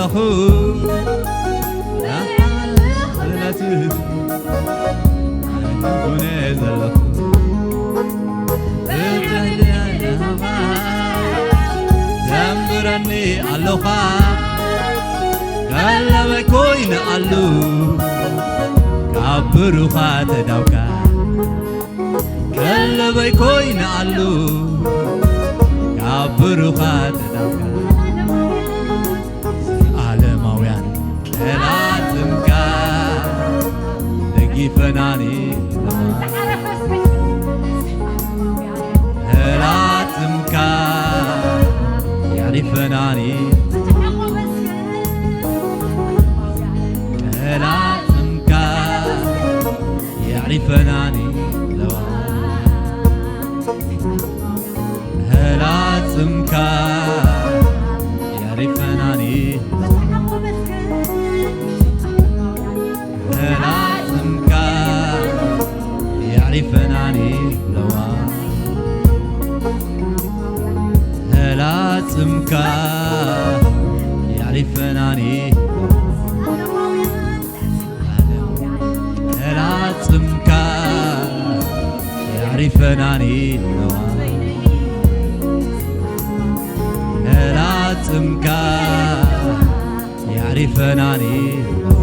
ዘለኹ፣ ላዕለቱ ኩነ ዘለኹ፣ ብትሕቲ ናኻ ዘንብረኒ ኣሎኻ፣ ቀለበይ ኮይነ ኣሉ፣ ካብ ብሩኻ ተዳውካ። ቀለበይ ኮይነ ኣሉ፣ ካብ ብሩኻ ተዳውካ። ዓለማውያን ጠላጽምካ ደጊፈናኒ፣ ጠላጽምካ የዕሪፈናኒ፣ ጠላጽምካ የዕሪፈናኒ ለዋ፣ ጠላጽምካ የዕሪፈናኒ፣ ጠላጽምካ የዕሪፈናኒ ለዋ፣ ጠላጽምካ የዕሪፈናኒ። ጠላጽምካ የዕሪፈናኒ ለዋ፣ ጠላጽምካ የዕሪፈናኒ ለዋ።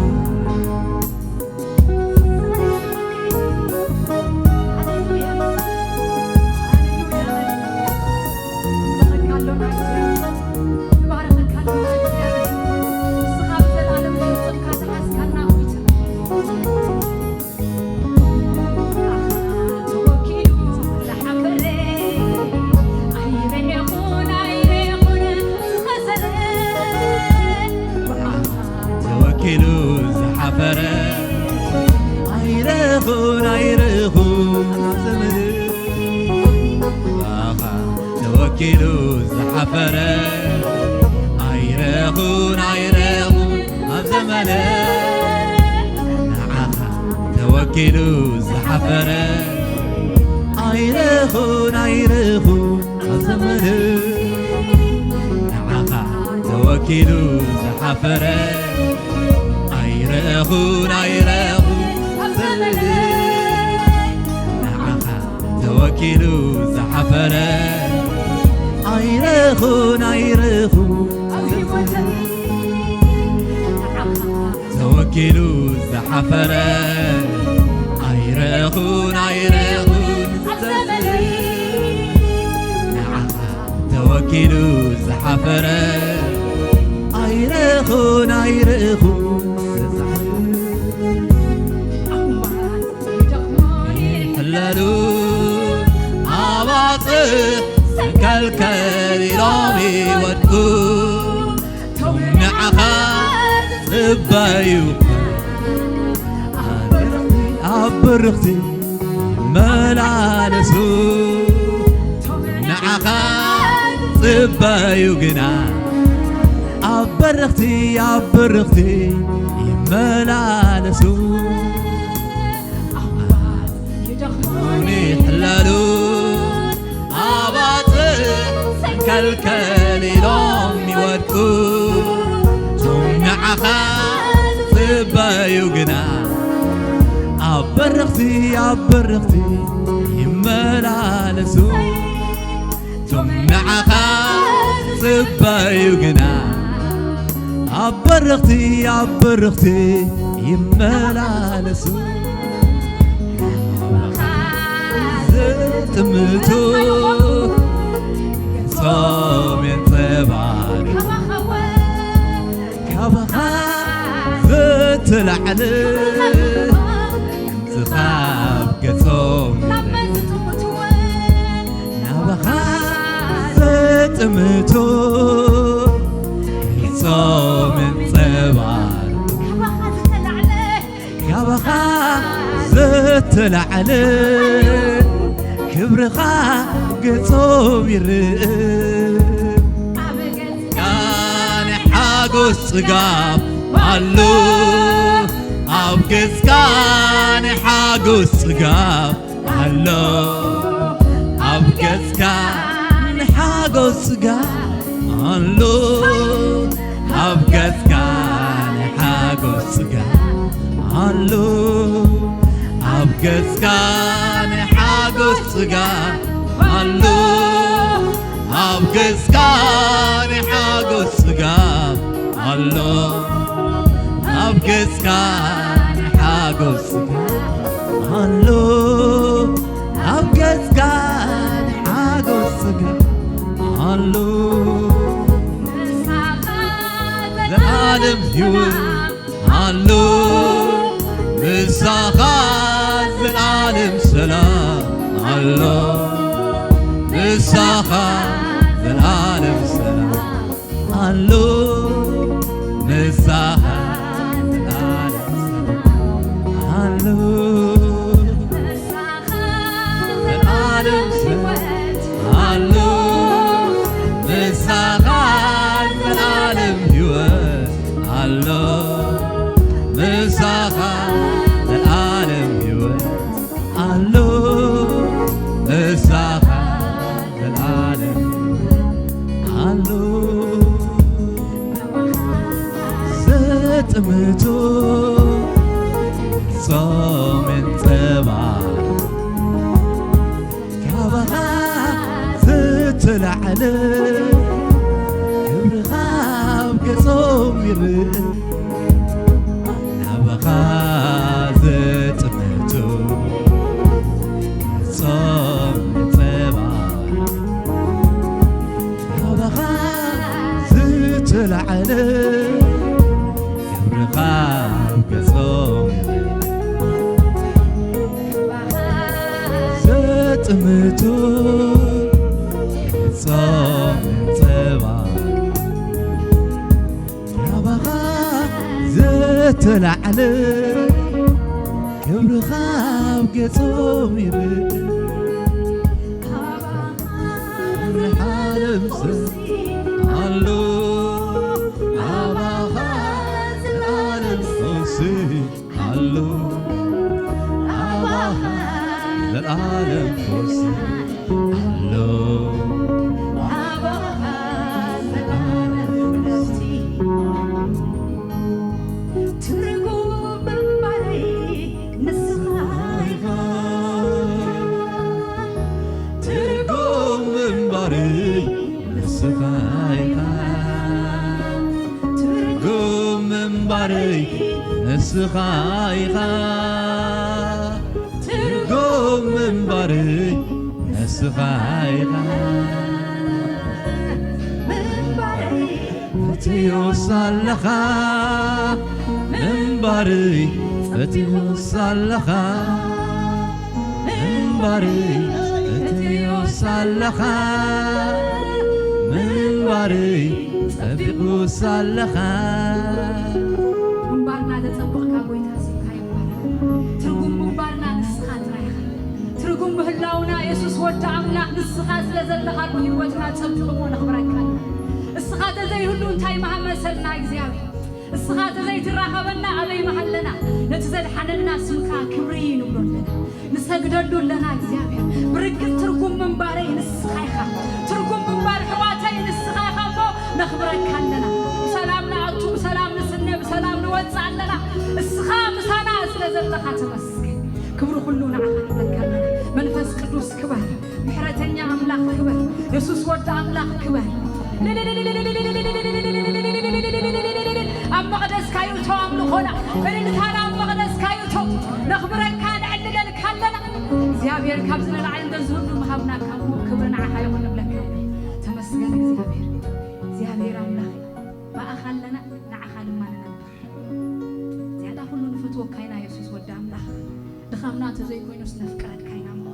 ተወኪሉ ዝሓፈረ ኣይረኹን ኣይረኹን ኣብ ዘመን ባኻ ተወኪሉ ዝሓፈረ ኣይረኹን ኣይረኹን ኣብ ዘመነ ንዓኻ ተወኪሉ ዝሓፈረ ኣይረኹን ኣይረኹን ኣብ ዘመነ ንዓኻ ተወኪሉ ዝሓፈረ ኣይረኹን ኣይረኹን ኣብ ዘመነ ንዓኻ ተወኪሉ ዝሓፈረ ኣይረኹን ኣይረኹን ተወኪሉ ዝሓፈረ ኣይረኹን ኣይረኹን ንዓኻ ተወኪሉ ዝሓፈረ ኣይረኹን ኣይረኹን ሕለሉ ኣባጽሕ ሰንከልከል ኢሎም ይወድቁ ቶም ንዓኻ ዝጽበዩ ኣብ ብርኽቲ ይመላለሱ ንዓኻ ዝጽበዩ ግና ኣብ በረኽቲ ኣብ በረኽቲ ይመላለሱ ይደኽሙን ይሕለሉን ኣባጽሕ ሰንከልከል ኢሎም ይወድቁ ቶም ንዓኻ ዝጽበዩ ግና ኣብ በረኽቲ ኣብ በረኽቲ ይመላለሱ ቶም ንዓኻ ዝጽበዩ ግና ኣብ በረኽቲ ኣብ በረኽቲ ይመላለሱ ዝጥምቱ ጾም የንጸባርቑ ካባኻ ዝተላዕለ ዝኻብ ገጾም ናባኻ ዘጥምቱ ጾም የንጸባርቑ ካባኻ ዝተላዕለ ክብርኻ ገጾም ይርእ ኣብ ገጽካ ናይ ሓጎስ ጽጋብ ኣሎ ኣብ ገጽካ ናይ ሓጎስ ጽጋብ ኣሎ ኣብ ገጽካ ናይ ሓጎስ ጽጋብ ኣሎ ኣብ ገጽካ ናይ ሓጎስ ጽጋ ኣሎ፣ ኣብ ገጽካ ናይ ሓጎስ ጽጋ ኣሎ፣ ኣብ ገጽካ ናይ ሓጎስ ጽጋ ኣሎ፣ ኣብ ገጽካ ናይ ሓጎስ ጽጋ ኣሎ፣ ኣብ ገጽካ ናይ ሓጎስ ጽጋ ኣሎ። ዘላለም ህይወት ኣሎ፣ ምሳኻ ዘላለም ሰላም ኣሎ፣ ምሳኻ ዘላለም ሰላም ኣሎ፣ ምሳኻ ዘላለም ሰላም ኣሎ። ዘላለም ህይወት ኣሎ፣ ምሳኻ ዘላለም ህይወት ኣሎ፣ ምሳኻ ዘላለም ህይወት ኣሎ፣ ምሳኻ ዘላለም ህይወት ኣሎ። ዘጥምቱ ጾምን ጸባ ካባኻ ዝተላዕለ ክብርኻ ኣብ ገጾም ይርእ። ናባኻ ዘጥምቱ ጾምን ጸባ ካባኻ ዝተላዕለ ክብርኻ ኣብ ገጾም ዘጥምቱ ጾምን ጸባ ካባኻ ዝተላዕለ ክብርኻ ኣብ ገጾም ይርእ። ዓለም ሰብ ኣሎ ኣባኻ ዘላለም ፈውሲ ኣሎ ኣባኻ ዘላለም ፈውሲ ኣሎ ኣባኻ ዘላለም ፈውሲ ትርጉም ምንባረይ ንስኻ ኢኻ። ትርጉም ምንባረይ ንስኻ ኢኻ። ትርጉም ምንባረይ ንስኻ ኢኻ። ትርጉም ምንባረይ ንስኻ ኢኻ። ምንባረይ ፈትዮ ሳለኻ ምንባረይ ፈትዮ ሳለኻ ምንባረይ ፈትዮ ሳለኻ ምንባረይ ጸቢቑ ሳለኻ ምንባርና ዘጸበቕካ ጎይታ ስምካ ይባረክ። ትርጉም ምንባርና ንስኻ ጥራይ ኢኻ። ትርጉም ምህላውና የሱስ ወዲ ኣምላኽ ንስኻ ስለ ዘለኻ ህይወትና ጸቢቑ እሞ ነኽብረካ። እስኻ ተዘይህሉ እንታይ ምሃመሰልና እግዚኣብሔር? እስኻ ተዘይትራኸበና ኣበይ ምሃለና? ነቲ ዘድሓነና ስምካ ክብሪ ንብሎ ኣለና፣ ንሰግደሉ ኣለና እግዚኣብሔር። ብርግጽ ትርጉም ምንባረይ ንስኻ ኢኻ። ትርጉም ምንባር ኣሕዋተይ ንስኻ ኢኻ እሞ ነኽብረካ ኣለና። ብሰላም ንኣቱ፣ ብሰላም ንስነ፣ ብሰላም ንወጽእ ኣለና። እስኻ ምሳና ስለ ዘለኻ ተመስገን። ክብሪ ኩሉ ንዓኻ ንብለካ ኣለና። መንፈስ ቅዱስ ክበር፣ ምሕረተኛ ኣምላኽ ክበር፣ የሱስ ወዲ ኣምላኽ ክበር። ኣብ መቕደስካ ይእቶ ኣምልኾና፣ እልልታና ኣብ መቕደስካ ይእቶ። ነኽብረካ፣ ነዕልለልካ ኣለና። እግዚኣብሔር ካብዚ ንላዕሊ እንደዚ ሁሉ ምሃብናካ እሞ ክብሪ ንዓኻ ይኹን ንብለካ ኣለና። ተመስገን እግዚኣብሔር። እግዚኣብሔር ኣምላኽ ብኣኻ ኣለና፣ ንዓኻ ድማ ንነብር። ዝያዳ ኩሉ ንፈትወካ ኢና የሱስ ወዲ ኣምላኽ። ድኻምና እንተዘይኮይኑስ ነፍቅረካ ኢና እሞ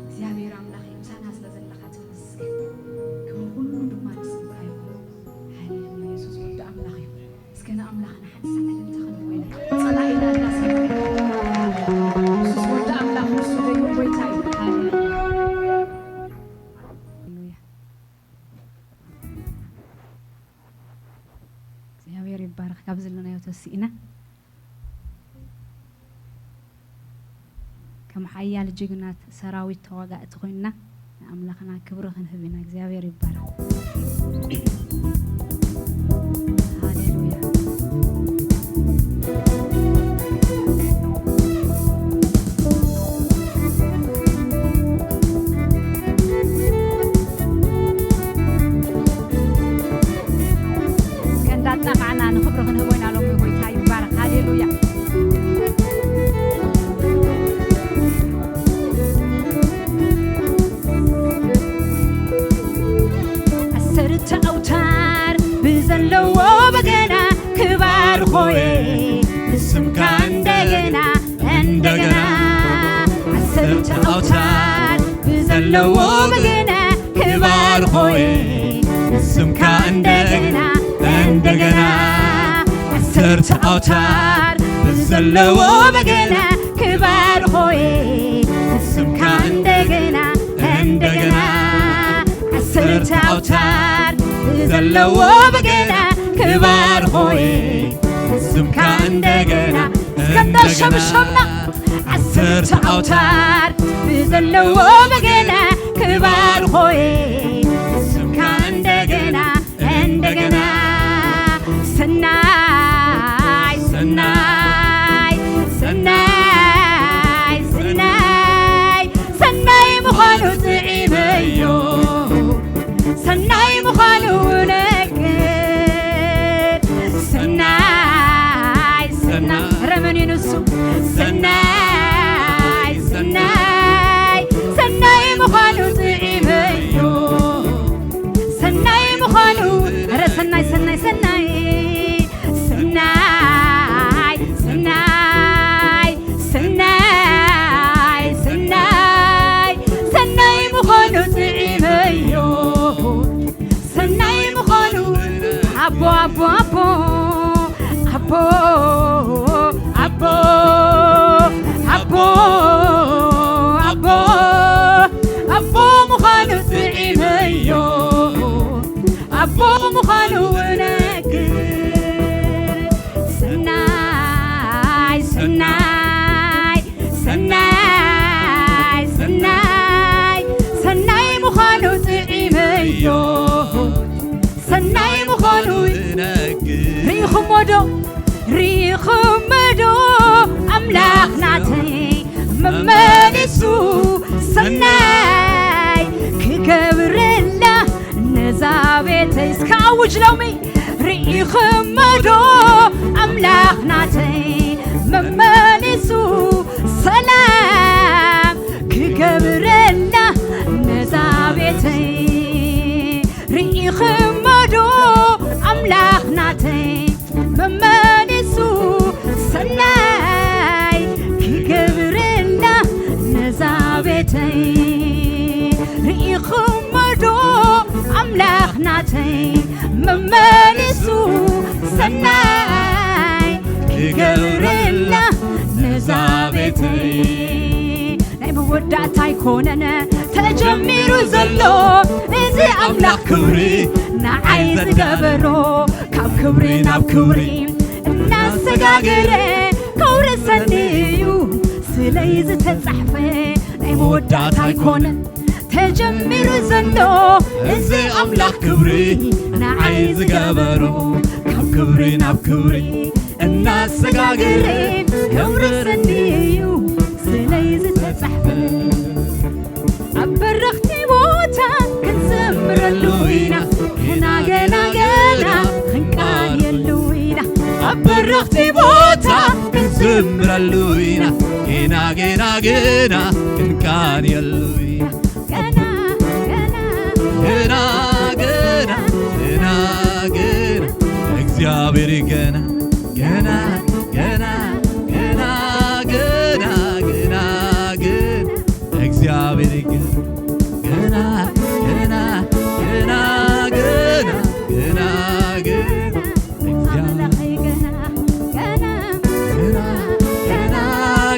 እግዚኣብሔር ኣምላኽ ምሳና ስለ ዘለኻ ተመስገን። ክብሪ ኩሉ ድማ ንስምካ ይኹን። ሃሌሉያ የሱስ ወዲ ኣምላኽ እዩ። እስከ ንኣምላኽና ሓንቲ ሰዓት እንተኽንወይና ጸላኢና እናሰማዕና የሱስ ወዲ ኣምላኽ ንሱ ደይኑ ጎይታ እዩ። ሃሌሉያ። እግዚኣብሔር ይባረኽ። ካብ ዘለናዮ ተሲእና ከም ሓያል ጅግናት ሰራዊት ተዋጋእቲ ኮይንና ንኣምላኽና ክብሪ ክንህብ ኢና። እግዚኣብሔር ይባረኽ። ሃሌሉያ። ኣውታር ብዘለዎ በገና ክባርኾ እየ ንስምካ እንደገና፣ እንደገና። ዓሰርተ ኣውታር ብዘለዎ በገና ክባርኾ እየ ንስምካ እንደገና፣ እንደገና። ዓሰርተ ኣውታር ብዘለዎ በገና ክባርኾ እየ ንስምካ እንደገና፣ እስከ እንዳሸብሸብና። ዓሰርተ ኣውታር ብዘለዎ በገና ክባርኾ እየ ንስምካ እንደገና፣ እንደገና። ሰናይ፣ ሰናይ፣ ሰናይ፣ ሰናይ፣ ሰናይ ምዃኑ ጥዒመዮ፣ ሰናይ ምዃኑ ነግር። ሰናይ፣ ሰናይ፣ ኧረ መን እዩ ንሱ? ሰናይ፣ ሰናይ፣ ሰናይ ምዃኑ ጥዒመዮ፣ ሰናይ ምዃኑ። ኧረ ሰናይ፣ ሰናይ፣ ሰናይ፣ ሰናይ፣ ሰናይ፣ ሰናይ፣ ሰናይ፣ ሰናይ ምዃኑ ጥዒመዮ፣ ሰናይ ምዃኑ። ኣቦ፣ ኣቦ፣ ኣቦ፣ ኣቦ፣ ኣቦ፣ ኣቦ፣ ኣቦ፣ ኣቦ ምዃኑ ጥዒመዮ፣ ኣቦ ምዃኑ እነግር። ሰናይ፣ ሰናይ፣ ሰናይ፣ ሰናይ፣ ሰናይ ምዃኑ ጥዒመዮ፣ ሰናይ ምዃኑ እነግር። ርኢኹሞ ዶ? ርኢኹሞ ዶ? ኣምላኽ ናተይ መመሊሱ ሰናይ ክገብረላ ነዛ ቤተይ። እስከ ኣውጅ ሎሚ። ርኢኹሞ ዶ? ኣምላኽ ናተይ መመሊሱ ሰላም ክገብረላ ነዛ ቤተይ። ርኢኽሞ ዶ? ኣምላኽ ናተይ መመሊሱ ሰናይ ክገብረላ ነዛ ቤተይ። ርኢኽሞ ዶ? ኣምላኽ ናተይ መመሊሱ ሰናይ ክገብረላ ነዛ ቤተይ። ናይ መወዳእታ ኣይኮነን ተጀሚሩ ዘሎ፣ እዚ ኣምላኽ ክብሪ ንዓይ ዝገበሮ። ካብ ክብሪ ናብ ክብሪ እናሰጋገረ ከውርሰኒ እዩ ስለይ ዝተጻሕፈ። ናይ መወዳእታ ኣይኮነን ተጀሚሩ ዘሎ፣ እዚ ኣምላኽ ክብሪ ንዓይ ዝገበሮ። ካብ ክብሪ ናብ ክብሪ እናሰጋገረ ከውርሰኒ እዩ ስለይ ዝተጻሕፈ። ኣብ በረኽቲ ቦታ ክንዘምረሉ ኢና፣ ገና፣ ገና፣ ገና ክንቃልየሉ ኢና። ኣብ በረኽቲ ቦታ ክንዘምረሉ ኢና፣ ገና፣ ገና፣ ገና ክንቃልየሉ ኢና። ገና፣ ገና፣ ገና፣ ገና፣ ገና፣ ገና፣ እግዚኣብሔር ገና፣ ገና፣ ገና፣ ገና፣ ገና፣ ገና፣ ገና፣ እግዚኣብሔር ገና፣ ገና፣ ገና፣ ገና፣ ገና፣ ገና፣ ገና፣ ገና፣ ገና፣ ገና፣ ገና፣ ገና፣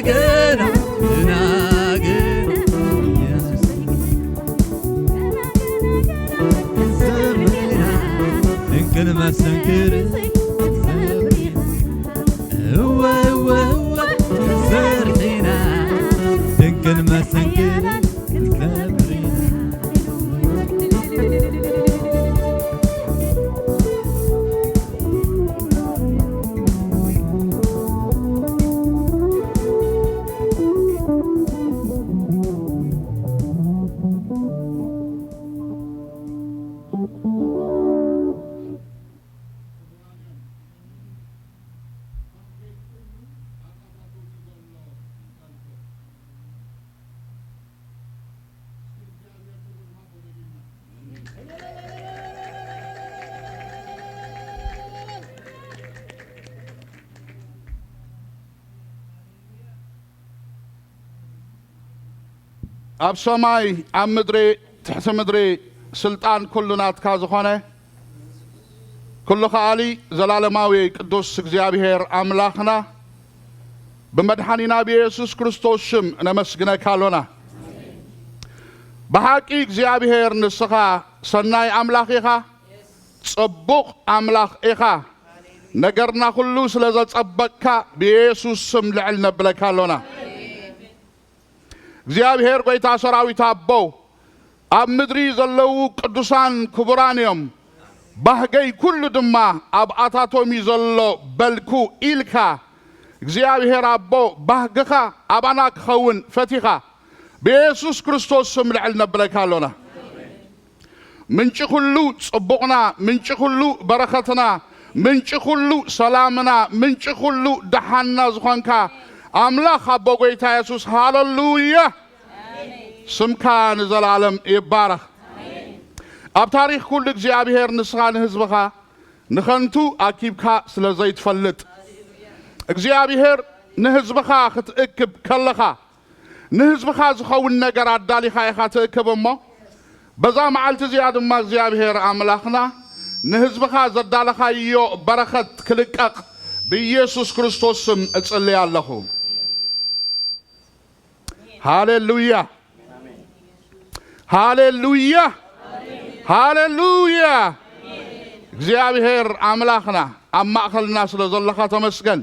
ገና፣ ገና፣ ኢየሱስ። ድንቅን መሰንክር ኣብ ሰማይ ኣብ ምድሪ ትሕቲ ምድሪ ስልጣን ኩሉ ናትካ ዝኾነ ኩሉ ከኣሊ ዘላለማዊ ቅዱስ እግዚኣብሔር ኣምላኽና ብመድሓኒና ብየሱስ ክርስቶስ ሽም ነመስግነካ ኣሎና። ብሓቂ እግዚኣብሔር ንስኻ ሰናይ ኣምላኽ ኢኻ፣ ጽቡቕ ኣምላኽ ኢኻ። ነገርና ኩሉ ስለ ዘጸበቕካ ብየሱስ ስም ልዕል ነብለካ ኣሎና። እግዚኣብሔር ጐይታ ሰራዊት ኣቦ፣ ኣብ ምድሪ ዘለዉ ቅዱሳን ክቡራን እዮም፣ ባህገይ ኩሉ ድማ ኣብ ኣታቶም እዩ ዘሎ በልኩ ኢልካ፣ እግዚኣብሔር ኣቦ ባህግኻ ኣባና ክኸውን ፈቲኻ ብየሱስ ክርስቶስ ስም ልዕል ነብለካ ኣሎና። ምንጪ ኩሉ ጽቡቕና፣ ምንጪ ኩሉ በረኸትና፣ ምንጪ ኩሉ ሰላምና፣ ምንጪ ኩሉ ደሓንና ዝኾንካ ኣምላኽ ኣቦ ጐይታ የሱስ፣ ሃለሉያ! ስምካ ንዘለኣለም ይባረኽ። ኣብ ታሪኽ ኩሉ እግዚኣብሔር ንስኻ ንህዝብኻ ንኸንቱ ኣኪብካ ስለ ዘይትፈልጥ፣ እግዚኣብሔር ንህዝብኻ ክትእክብ ከለኻ፣ ንህዝብኻ ዝኸውን ነገር ኣዳሊኻ ኢኻ ትእክብ እሞ፣ በዛ መዓልቲ እዚኣ ድማ እግዚኣብሔር ኣምላኽና ንህዝብኻ ዘዳለኻዮ በረኸት ክልቀቕ ብኢየሱስ ክርስቶስ ስም እጽልይ ኣለኹ። ሃሌሉያ! ሃሌሉያ! ሃሌሉያ! እግዚኣብሔር ኣምላኽና ኣብ ማእኸልና ስለ ዘለኻ ተመስገን።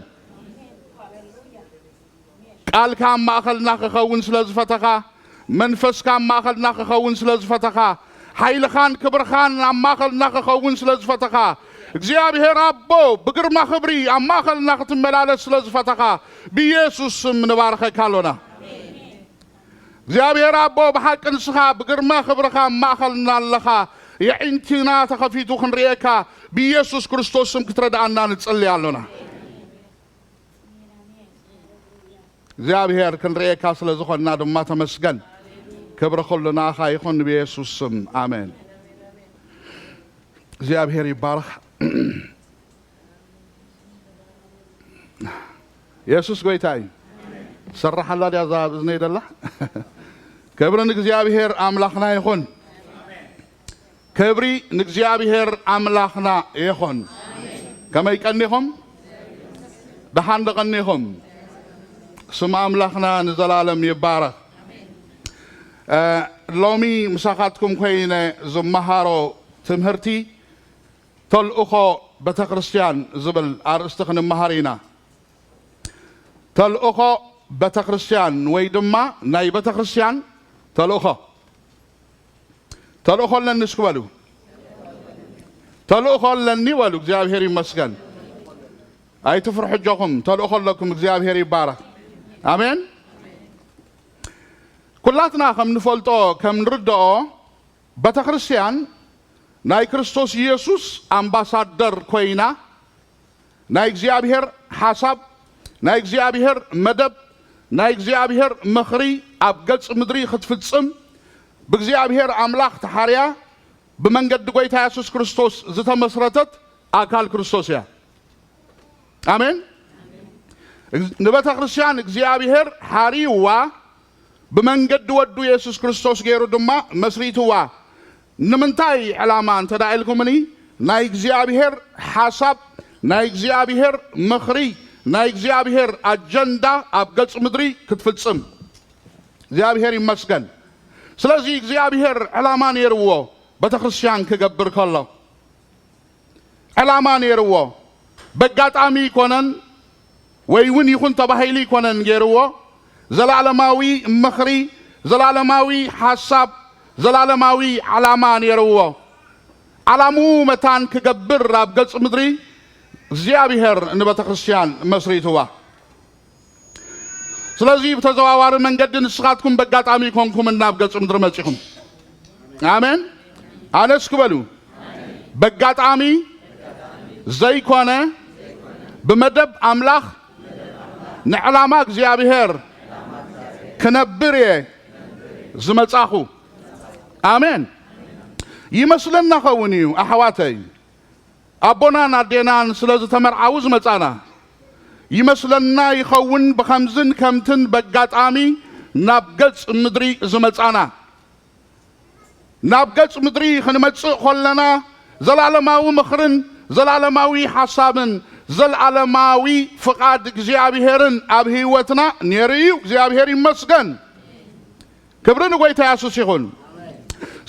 ቃልካ ኣብ ማእኸልና ክኸውን ስለ ዝፈተኻ፣ መንፈስካ ኣብ ማእኸልና ክኸውን ስለ ዝፈተኻ፣ ሓይልኻን ክብርኻን ኣብ ማእኸልና ክኸውን ስለ ዝፈተኻ፣ እግዚኣብሔር ኣቦ ብግርማ ክብሪ ኣብ ማእኸልና ክትመላለስ ስለ ዝፈተኻ፣ ብኢየሱስ ስም ንባርኸካ ኣሎና። እግዚኣብሔር ኣቦ ብሓቂ ንስኻ ብግርማ ክብርኻ ኣብ ማእኸልና ኣለኻ። የዒንትና ተኸፊቱ ክንርእየካ ብኢየሱስ ክርስቶስ ስም ክትረድኣና ንጽሊ ኣሎና። እግዚኣብሔር ክንርእየካ ስለ ዝኾንና ድማ ተመስገን። ክብሪ ኩሉ ንኣኻ ይኹን ብየሱስ ስም ኣሜን። እግዚኣብሔር ይባረኽ። የሱስ ጎይታ እዩ። ሰራሓላ ድያ እዛ ኣብ እዝነይ ደላ? ክብሪ ንእግዚኣብሔር ኣምላኽና ይኹን። ክብሪ ንእግዚኣብሔር ኣምላኽና ይኹን። ከመይ ቀኒኹም? ደሓን ዶ ቀኒኹም? ስም ኣምላኽና ንዘላለም ይባረኽ። እ፣ ሎሚ ምሳኻትኩም ኮይነ ዝመሃሮ ትምህርቲ ተልእኾ ቤተክርስትያን ዝብል ኣርእስቲ ክንመሃር ኢና። ተልእኾ ቤተክርስትያን ወይ ድማ ናይ ቤተክርስትያን ተልእኾ። ተልእኾ ኣለኒ እስኪ በሉ። ተልእኾ ኣለኒ በሉ። እግዚኣብሔር ይመስገን። ኣይትፍርሑ እጆኹም። ተልእኾ ኣለኩም። እግዚኣብሔር ይባረኽ። ኣሜን። ኩላትና ከም ንፈልጦ፣ ከም ንርድኦ፣ ቤተክርስትያን ናይ ክርስቶስ ኢየሱስ ኣምባሳደር ኮይና፣ ናይ እግዚኣብሔር ሓሳብ፣ ናይ እግዚኣብሔር መደብ፣ ናይ እግዚኣብሔር ምኽሪ ኣብ ገጽ ምድሪ ክትፍጽም፣ ብእግዚኣብሔር ኣምላኽ ተሓርያ፣ ብመንገዲ ጐይታ የሱስ ክርስቶስ ዝተመስረተት ኣካል ክርስቶስ እያ። ኣሜን። ንቤተ ክርስቲያን እግዚኣብሔር ሓሪዋ፣ ብመንገዲ ወዱ የሱስ ክርስቶስ ገይሩ ድማ መስሪትዋ። ንምንታይ ዕላማ እንተ ደኣ ኢልኩምኒ፣ ናይ እግዚኣብሔር ሓሳብ፣ ናይ እግዚኣብሔር ምኽሪ፣ ናይ እግዚኣብሔር ኣጀንዳ ኣብ ገጽ ምድሪ ክትፍጽም። እግዚኣብሔር ይመስገን። ስለዚ እግዚኣብሔር ዕላማ ነይርዎ ቤተ ክርስቲያን ክገብር ከሎ። ዕላማ ነይርዎ። በጋጣሚ ይኮነን ወይ እውን ይኹን ተባሂሉ ይኮነን ገይርዎ። ዘላለማዊ ምኽሪ፣ ዘላለማዊ ሓሳብ፣ ዘላለማዊ ዓላማ ነይርዎ። ዓላምኡ መታን ክገብር ኣብ ገጽ ምድሪ እግዚኣብሔር ንቤተ ክርስቲያን መስሪትዋ። ስለዚ ብተዘዋዋሪ መንገዲ ንስኻትኩም በጋጣሚ ይኮንኩም ናብ ገጽ ምድሪ መጺኹም። ኣሜን። ኣነ እስኪ በሉ። በጋጣሚ ዘይኮነ ብመደብ ኣምላኽ ንዕላማ እግዚኣብሔር ክነብር እየ ዝመጻኹ። ኣሜን። ይመስለና ኸውን እዩ ኣሕዋተይ። ኣቦናን ኣዴናን ስለ ዝተመርዓዉ ዝመጻና ይመስለና ይኸውን። ብኸምዝን ከምትን በጋጣሚ ናብ ገጽ ምድሪ ዝመጻና። ናብ ገጽ ምድሪ ክንመጽእ ከለና፣ ዘላለማዊ ምኽርን ዘላለማዊ ሓሳብን ዘላለማዊ ፍቓድ እግዚኣብሄርን ኣብ ህይወትና ነይሩ እዩ። እግዚኣብሄር ይመስገን። ክብሪ ንጎይታ የሱስ ይኹን።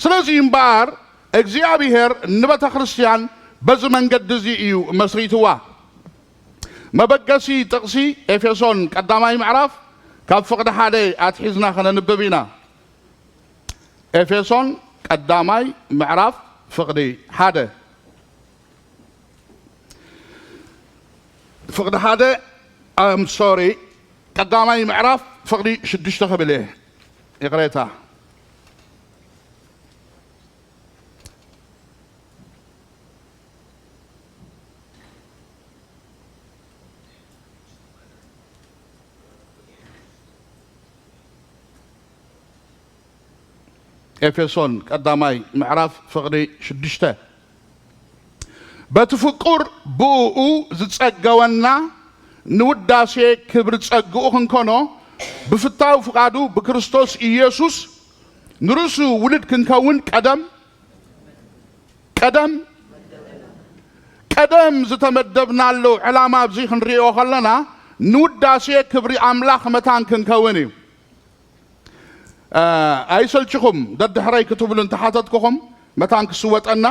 ስለዚ እምበኣር እግዚኣብሄር ንቤተ ክርስቲያን በዚ መንገዲ እዚ እዩ መስሪትዋ። መበገሲ ጥቕሲ ኤፌሶን ቀዳማይ ምዕራፍ ካብ ፍቕዲ ሓደ ኣትሒዝና ከነንብብ ኢና። ኤፌሶን ቀዳማይ ምዕራፍ ፍቕዲ ሓደ። ፍቕዲ ሓደ፣ I'm sorry፣ ቀዳማይ ምዕራፍ ፍቕዲ ሽዱሽተ ክብል እየ። ይቕሬታ። ኤፌሶን ቀዳማይ ምዕራፍ ፍቕዲ ሽዱሽተ። በቲ ፍቁር ብእኡ ዝጸገወና ንውዳሴ ክብሪ ጸግኡ ክንኮኖ ብፍታው ፍቓዱ ብክርስቶስ ኢየሱስ ንርእሱ ውሉድ ክንከውን ቀደም፣ ቀደም፣ ቀደም ዝተመደብናሉ ዕላማ ኣብዚ ክንሪኦ ከለና ንውዳሴ ክብሪ ኣምላኽ መታን ክንከውን እዩ። እ፣ ኣይሰልችኹም፣ ደድሕረይ ክትብሉ እንተሓተትኩኹም፣ መታን ክስወጠና፣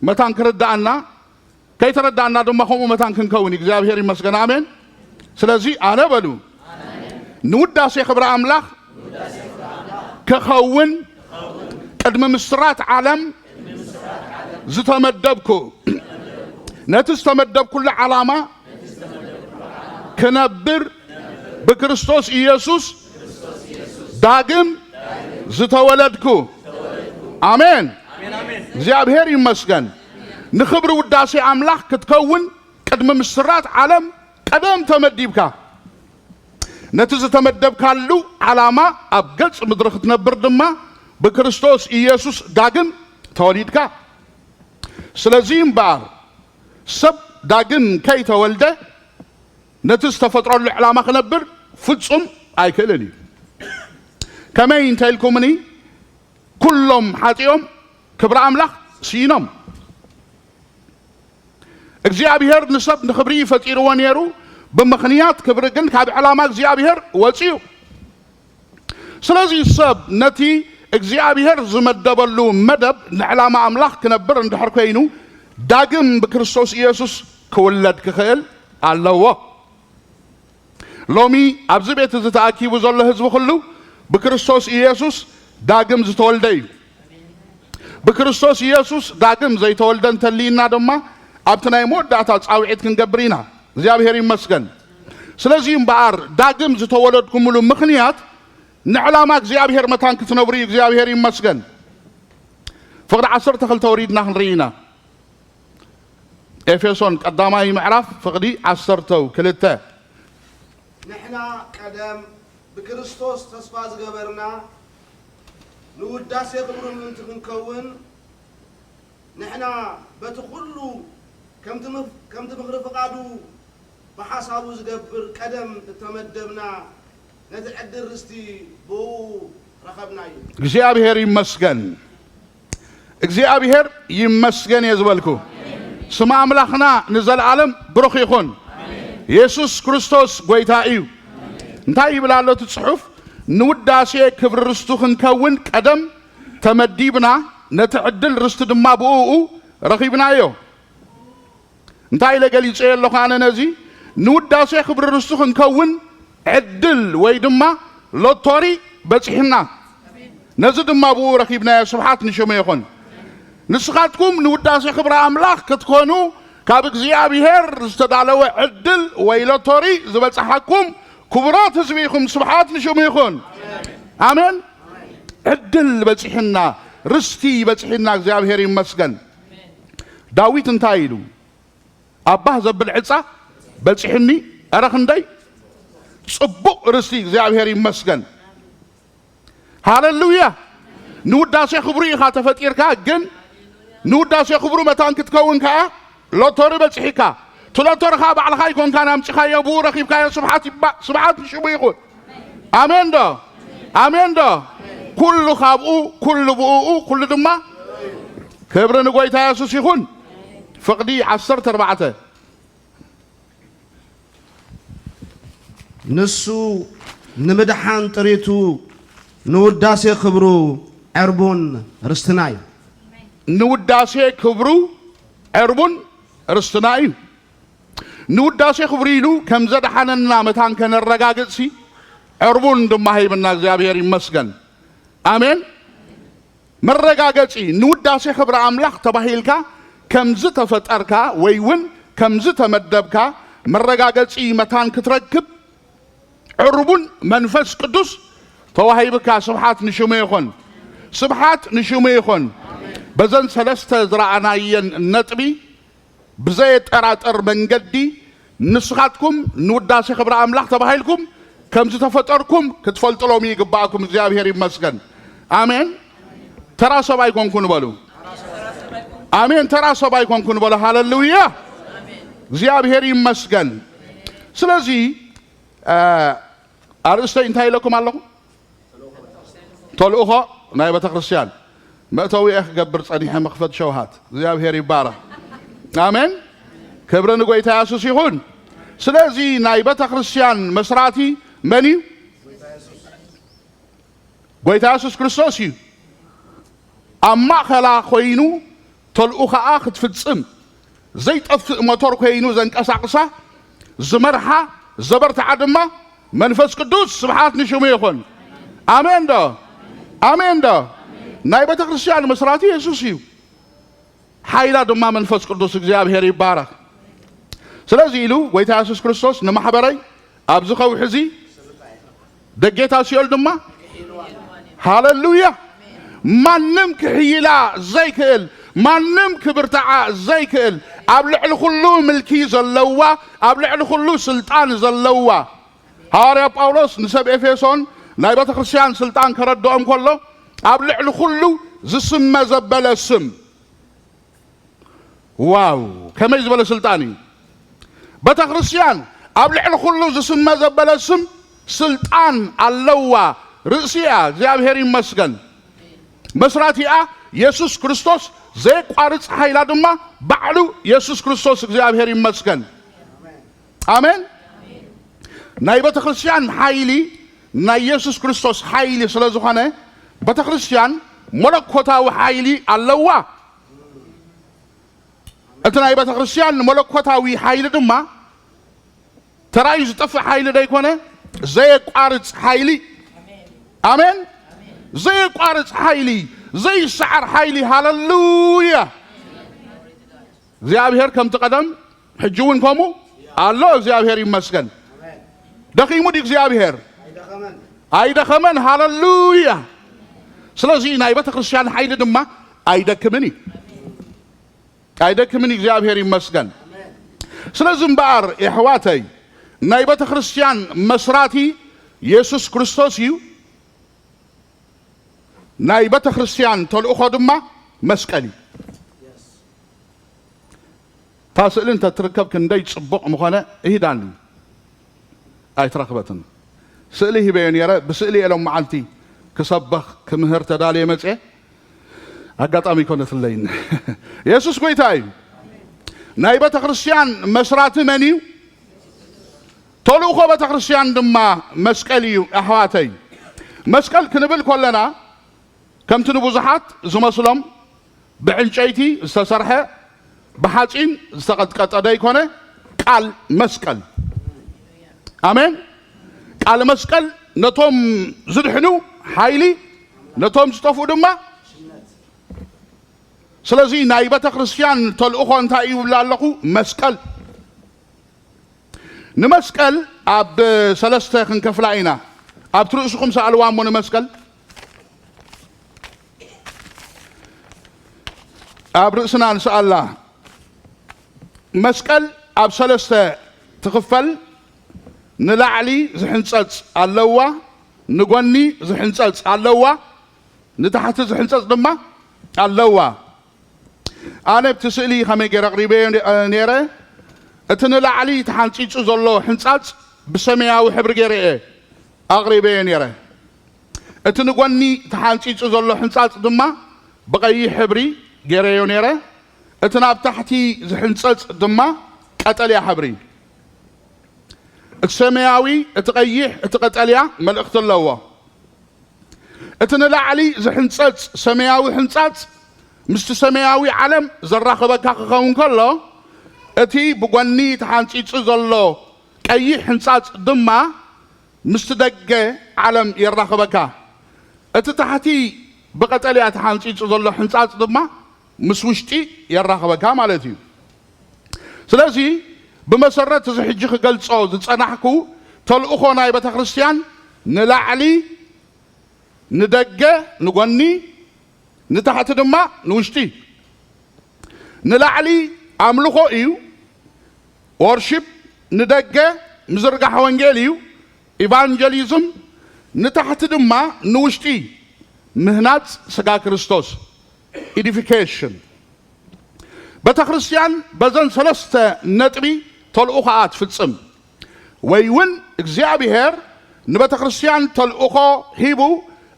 መታን ክርድኣና፣ ከይተረዳእና ድማ ከምኡ መታን ክንከውን እዩ። እግዚኣብሔር ይመስገን። ኣሜን። ስለዚ ኣነ በሉ፣ ንውዳሴ ክብሪ ኣምላኽ ክኸውን ቅድሚ ምስራት ዓለም ዝተመደብኩ፣ ነቲ ዝተመደብኩሉ ዓላማ ክነብር ብክርስቶስ ኢየሱስ ዳግም ዝተወለድኩ። ኣሜን። እግዚኣብሔር ይመስገን። ንኽብሪ ውዳሴ ኣምላኽ ክትከውን ቅድሚ ምስራት ዓለም ቀደም ተመዲብካ። ነቲ ዝተመደብካሉ ዓላማ ኣብ ገጽ ምድሪ ክትነብር ድማ ብክርስቶስ ኢየሱስ ዳግም ተወሊድካ። ስለዚ እምበኣር ሰብ ዳግም ከይተወልደ ነቲ ዝተፈጥረሉ ዕላማ ክነብር ፍጹም ኣይክእልን እዩ። ከመይ እንተ ኢልኩምኒ፣ ኩሎም ሓጢኦም ክብሪ ኣምላኽ ስኢኖም። እግዚኣብሔር ንሰብ ንኽብሪ ፈጢርዎ ነይሩ፣ ብምኽንያት ክብሪ ግን ካብ ዕላማ እግዚኣብሔር ወጺኡ። ስለዚ ሰብ ነቲ እግዚኣብሔር ዝመደበሉ መደብ ንዕላማ ኣምላኽ ክነብር እንድሕር ኮይኑ፣ ዳግም ብክርስቶስ ኢየሱስ ክውለድ ክኽእል ኣለዎ። ሎሚ ኣብዚ ቤት እዚ ተኣኪቡ ዘሎ ህዝቢ ኩሉ ብክርስቶስ ኢየሱስ ዳግም ዝተወልደ እዩ። ብክርስቶስ ኢየሱስ ዳግም ዘይተወልደ እንተልይና ድማ ኣብቲ ናይ መወዳእታ ጻውዒት ክንገብር ኢና። እግዚኣብሔር ይመስገን። ስለዚ እምበኣር ዳግም ዝተወለድኩምሉ ምኽንያት ንዕላማ እግዚኣብሔር መታን ክትነብሩ እዩ። እግዚኣብሔር ይመስገን። ፍቕዲ ዓሰርተ ክልተ ወሪድና ክንርኢ ኢና። ኤፌሶን ቀዳማይ ምዕራፍ ፍቕዲ ዓሰርተ ክልተ። ንሕና ቀደም ብክርስቶስ ተስፋ ዝገበርና ንውዳሴ ክብሩ ምእንቲ ክንከውን፣ ንሕና በቲ ኩሉ ከምቲ ምፍ-፣ ከምቲ ምኽሪ ፍቓዱ ብሓሳቡ ዝገብር ቀደም እተመደብና፣ ነቲ ዕድል ርስቲ ብእኡ ረኸብናዮ። እግዚኣብሔር ይመስገን። እግዚኣብሔር ይመስገን እየ ዝበልኩ። ስም ኣምላኽና ንዘለኣለም ብሩኽ ይኹን። የሱስ ክርስቶስ ጐይታ እዩ። እንታይ ይብል ኣሎ እቲ ጽሑፍ? ንውዳሴ ክብሪ ርስቱ ክንከውን ቀደም ተመዲብና፣ ነቲ ዕድል ርስቲ ድማ ብእኡ ረኺብናዮ። እንታይ ኢለ ገሊጸዮ ኣለኹ ኣነ ነዚ? ንውዳሴ ክብሪ ርስቱ ክንከውን ዕድል ወይ ድማ ሎቶሪ በጺሕና። ነዚ ድማ ብኡ ረኺብናዮ። ስብሓት ንሽሙ ይኹን። ንስኻትኩም ንውዳሴ ክብሪ ኣምላኽ ክትኮኑ ካብ እግዚኣብሔር ዝተዳለወ ዕድል ወይ ሎቶሪ ዝበጽሓኩም ክቡራት ህዝቢ ኢኹም። ስብሓት ንሽሙ ይኹን። ኣሜን። ዕድል በጺሕና፣ ርስቲ በጺሕና፣ እግዚኣብሔር ይመስገን። ዳዊት እንታይ ኢሉ? ኣብ ባህ ዘብል ዕጻ በጺሕኒ፣ ኧረ ክንደይ ጽቡቕ ርስቲ፣ እግዚኣብሔር ይመስገን። ሃሌሉያ። ንውዳሴ ክብሩ ኢኻ ተፈጢርካ፣ ግን ንውዳሴ ክብሩ መታን ክትከውን ከኣ ሎቶሪ በጺሕካ። እቲ ሎቶሪ ከኣ ባዕልኻ ኣይኮንካን ኣምጺኻዮ፣ ብኡ ረኺብካዮ። ስብሓት ይባ-፣ ስብሓት ንሽሙ ይኹን። ኣሜን ዶ? ኣሜን ዶ? ኩሉ ካብኡ፣ ኩሉ ብእኡ፣ ኩሉ ድማ ክብሪ ንጎይታ የሱስ ይኹን። ፍቕዲ ዓሰርተ ኣርባዕተ። ንሱ ንምድሓን ጥሪቱ ንውዳሴ ክብሩ ዕርቡን ርስትና እዩ። ንውዳሴ ክብሩ ዕርቡን ርስትና እዩ። ንውዳሴ ክብሩ ኢሉ ከም ዘድሓነና መታን ከነረጋግጽሲ ዕርቡን ድማ ሂብና እግዚኣብሔር ይመስገን። ኣሜን። መረጋገጺ ንውዳሴ ክብሪ ኣምላኽ ተባሂልካ ከም ዝተፈጠርካ ወይ እውን ከም ዝተመደብካ መረጋገጺ መታን ክትረክብ ዕርቡን መንፈስ ቅዱስ ተዋሂብካ። ስብሓት ንሽሙ ይኹን። ስብሓት ንሽሙ ይኹን። በዘን ሰለስተ ዝረኣናየን ነጥቢ ብዘየጠራጥር መንገዲ ንስኻትኩም ንውዳሴ ክብሪ ኣምላኽ ተባሂልኩም ከም ዝተፈጠርኩም ክትፈልጡ ሎሚ ይግባእኩም። እግዚኣብሔር ይመስገን። ኣሜን። ተራ ሰብ ኣይኮንኩን በሉ። ኣሜን። ተራ ሰብ ኣይኮንኩን በሉ። ሃለሉያ። እግዚኣብሔር ይመስገን። ስለዚ ኣርእስተይ እንታይ ኢለኩም ኣለኹ? ተልእኾ ናይ ቤተ ክርስቲያን መእተዊ እየ ክገብር ጸኒሐ፣ መኽፈት ሸውሃት። እግዚኣብሔር ይባረኽ። ኣሜን። ክብሪ ንጎይታ የሱስ ይኹን። ስለዚ ናይ ቤተ ክርስቲያን መስራቲ መን እዩ? ጎይታ የሱስ ክርስቶስ እዩ። ኣብ ማእኸላ ኮይኑ ተልእኾኣ ክትፍጽም ዘይጠፍእ ሞተር ኮይኑ ዘንቀሳቕሳ ዝመርሓ ዘበርትዓ ድማ መንፈስ ቅዱስ። ስብሓት ንሽሙ ይኹን። ኣሜን ዶ? ኣሜን ዶ? ናይ ቤተ ክርስቲያን መስራቲ የሱስ እዩ። ሓይላ ድማ መንፈስ ቅዱስ። እግዚኣብሔር ይባረኽ። ስለዚ ኢሉ ጎይታ የሱስ ክርስቶስ ንማሕበረይ ኣብዚ ከውሒ እዚ ደጌታ ሲኦል ድማ ሃለሉያ ማንም ክሕይላ ዘይክእል ማንም ክብርትዓ ዘይክእል ኣብ ልዕሊ ኩሉ ምልኪ ዘለዋ ኣብ ልዕሊ ኩሉ ስልጣን ዘለዋ ሃዋርያ ጳውሎስ ንሰብ ኤፌሶን ናይ ቤተ ክርስቲያን ስልጣን ከረድኦም ከሎ ኣብ ልዕሊ ኩሉ ዝስመ ዘበለ ስም ዋው ከመይ ዝበለ ስልጣን እዩ። ቤተ ክርስቲያን ኣብ ልዕሊ ኩሉ ዝስመ ዘበለ ስም ስልጣን ኣለዋ። ርእሲኣ እግዚኣብሔር ይመስገን። መስራቲኣ የሱስ ክርስቶስ ዘየቋርፅ ሓይላ ድማ ባዕሉ የሱስ ክርስቶስ እግዚኣብሔር ይመስገን። ኣሜን። ናይ ቤተ ክርስቲያን ሓይሊ ናይ የሱስ ክርስቶስ ሓይሊ ስለ ዝኾነ ቤተ ክርስቲያን መለኮታዊ ሓይሊ ኣለዋ። እቲ ናይ ቤተ ክርስቲያን መለኮታዊ ሓይሊ ድማ ተራዩ ዝጠፍእ ሓይሊ ደይኮነ ዘየቋርፅ ሓይሊ። ኣሜን። ዘየቋርፅ ሓይሊ ዘይሰዓር ሓይሊ። ሃለሉያ። እግዚኣብሔር ከምቲ ቀደም ሕጂ እውን ከምኡ ኣሎ። እግዚኣብሔር ይመስገን። ደኺሙ ድዩ እግዚኣብሔር? ኣይደኸመን። ሃለሉያ። ስለዚ ናይ ቤተ ክርስቲያን ሓይሊ ድማ ኣይደክምን እዩ። ኣይደክምን። እግዚኣብሔር ይመስገን። ስለዚ እምበኣር የሕዋተይ ናይ ቤተ ክርስቲያን መስራቲ የሱስ ክርስቶስ እዩ። ናይ ቤተ ክርስቲያን ተልእኾ ድማ መስቀል እዩ። እታ ስእሊ እንተትርከብ ክንደይ ጽቡቕ ምኾነ። እሂዳኒ ኣይትረኽበትን። ስእሊ ሂበዮ ነይረ። ብስእሊ እየ ሎም መዓልቲ ክሰበኽ ክምህር ተዳልየ መጽየ። ኣጋጣሚ ይኮነትለይን። የሱስ ጎይታ እዩ። ናይ ቤተ ክርስቲያን መስራቲ መን እዩ? ተልእኾ ቤተ ክርስቲያን ድማ መስቀል እዩ። ኣሕዋተይ መስቀል ክንብል ኮለና ከምቲ ንብዙሓት ዝመስሎም ብዕንጨይቲ ዝተሰርሐ ብሓፂን ዝተቐጥቀጠ ደይኮነ ቃል መስቀል ኣሜን። ቃል መስቀል ነቶም ዝድሕኑ ሓይሊ ነቶም ዝጠፍኡ ድማ። ስለዚ ናይ ቤተ ክርስቲያን ተልእኾ እንታይ እዩ ይብላ ኣለኹ? መስቀል ንመስቀል ኣብ ሰለስተ ክንከፍላ ኢና። ኣብቲ ርእስኹም ሰኣልዋ እሞ ንመስቀል ኣብ ርእስና ንስኣላ። መስቀል ኣብ ሰለስተ ትኽፈል። ንላዕሊ ዝሕንጸጽ ኣለዋ፣ ንጎኒ ዝሕንጸጽ ኣለዋ፣ ንታሕቲ ዝሕንጸጽ ድማ ኣለዋ። ኣነ ኣብቲ ስእሊ ከመይ ገይረ ኣቕሪበዮ ነይረ? እቲ ንላዕሊ ተሓንጺጹ ዘሎ ሕንጻጽ ብሰማያዊ ሕብሪ ገይረ እየ ኣቕሪበዮ ነይረ። እቲ ንጎኒ ተሓንጺጹ ዘሎ ሕንጻጽ ድማ ብቐይሕ ሕብሪ ገይረዮ ነይረ። እቲ ናብ ታሕቲ ዝሕንጸጽ ድማ ቀጠልያ ሕብሪ። እቲ ሰማያዊ፣ እቲ ቀይሕ፣ እቲ ቀጠልያ መልእኽቲ ኣለዎ። እቲ ንላዕሊ ዝሕንጸጽ ሰማያዊ ሕንጻጽ ምስቲ ሰማያዊ ዓለም ዘራኽበካ ክኸውን ከሎ፣ እቲ ብጎኒ ተሓንጺጹ ዘሎ ቀይሕ ሕንጻጽ ድማ ምስቲ ደገ ዓለም የራኽበካ። እቲ ታሕቲ ብቐጠልያ ተሓንጺጹ ዘሎ ሕንጻጽ ድማ ምስ ውሽጢ የራኽበካ ማለት እዩ። ስለዚ ብመሰረት እዚ ሕጂ ክገልጾ ዝጸናሕኩ ተልእኾ ናይ ቤተ ክርስቲያን ንላዕሊ፣ ንደገ፣ ንጎኒ፣ ንታሕቲ ድማ ንውሽጢ። ንላዕሊ ኣምልኾ እዩ፣ ዎርሺፕ፣ ንደገ ምዝርጋሕ ወንጌል እዩ፣ ኢቫንጀሊዝም፣ ንታሕቲ ድማ ንውሽጢ ምህናጽ ስጋ ክርስቶስ፣ ኢዲፊኬሽን። ቤተ ክርስቲያን በዘን ሰለስተ ነጥቢ ተልእኾኣ ትፍጽም። ወይ እውን እግዚኣብሔር ንቤተ ክርስቲያን ተልእኾ ሂቡ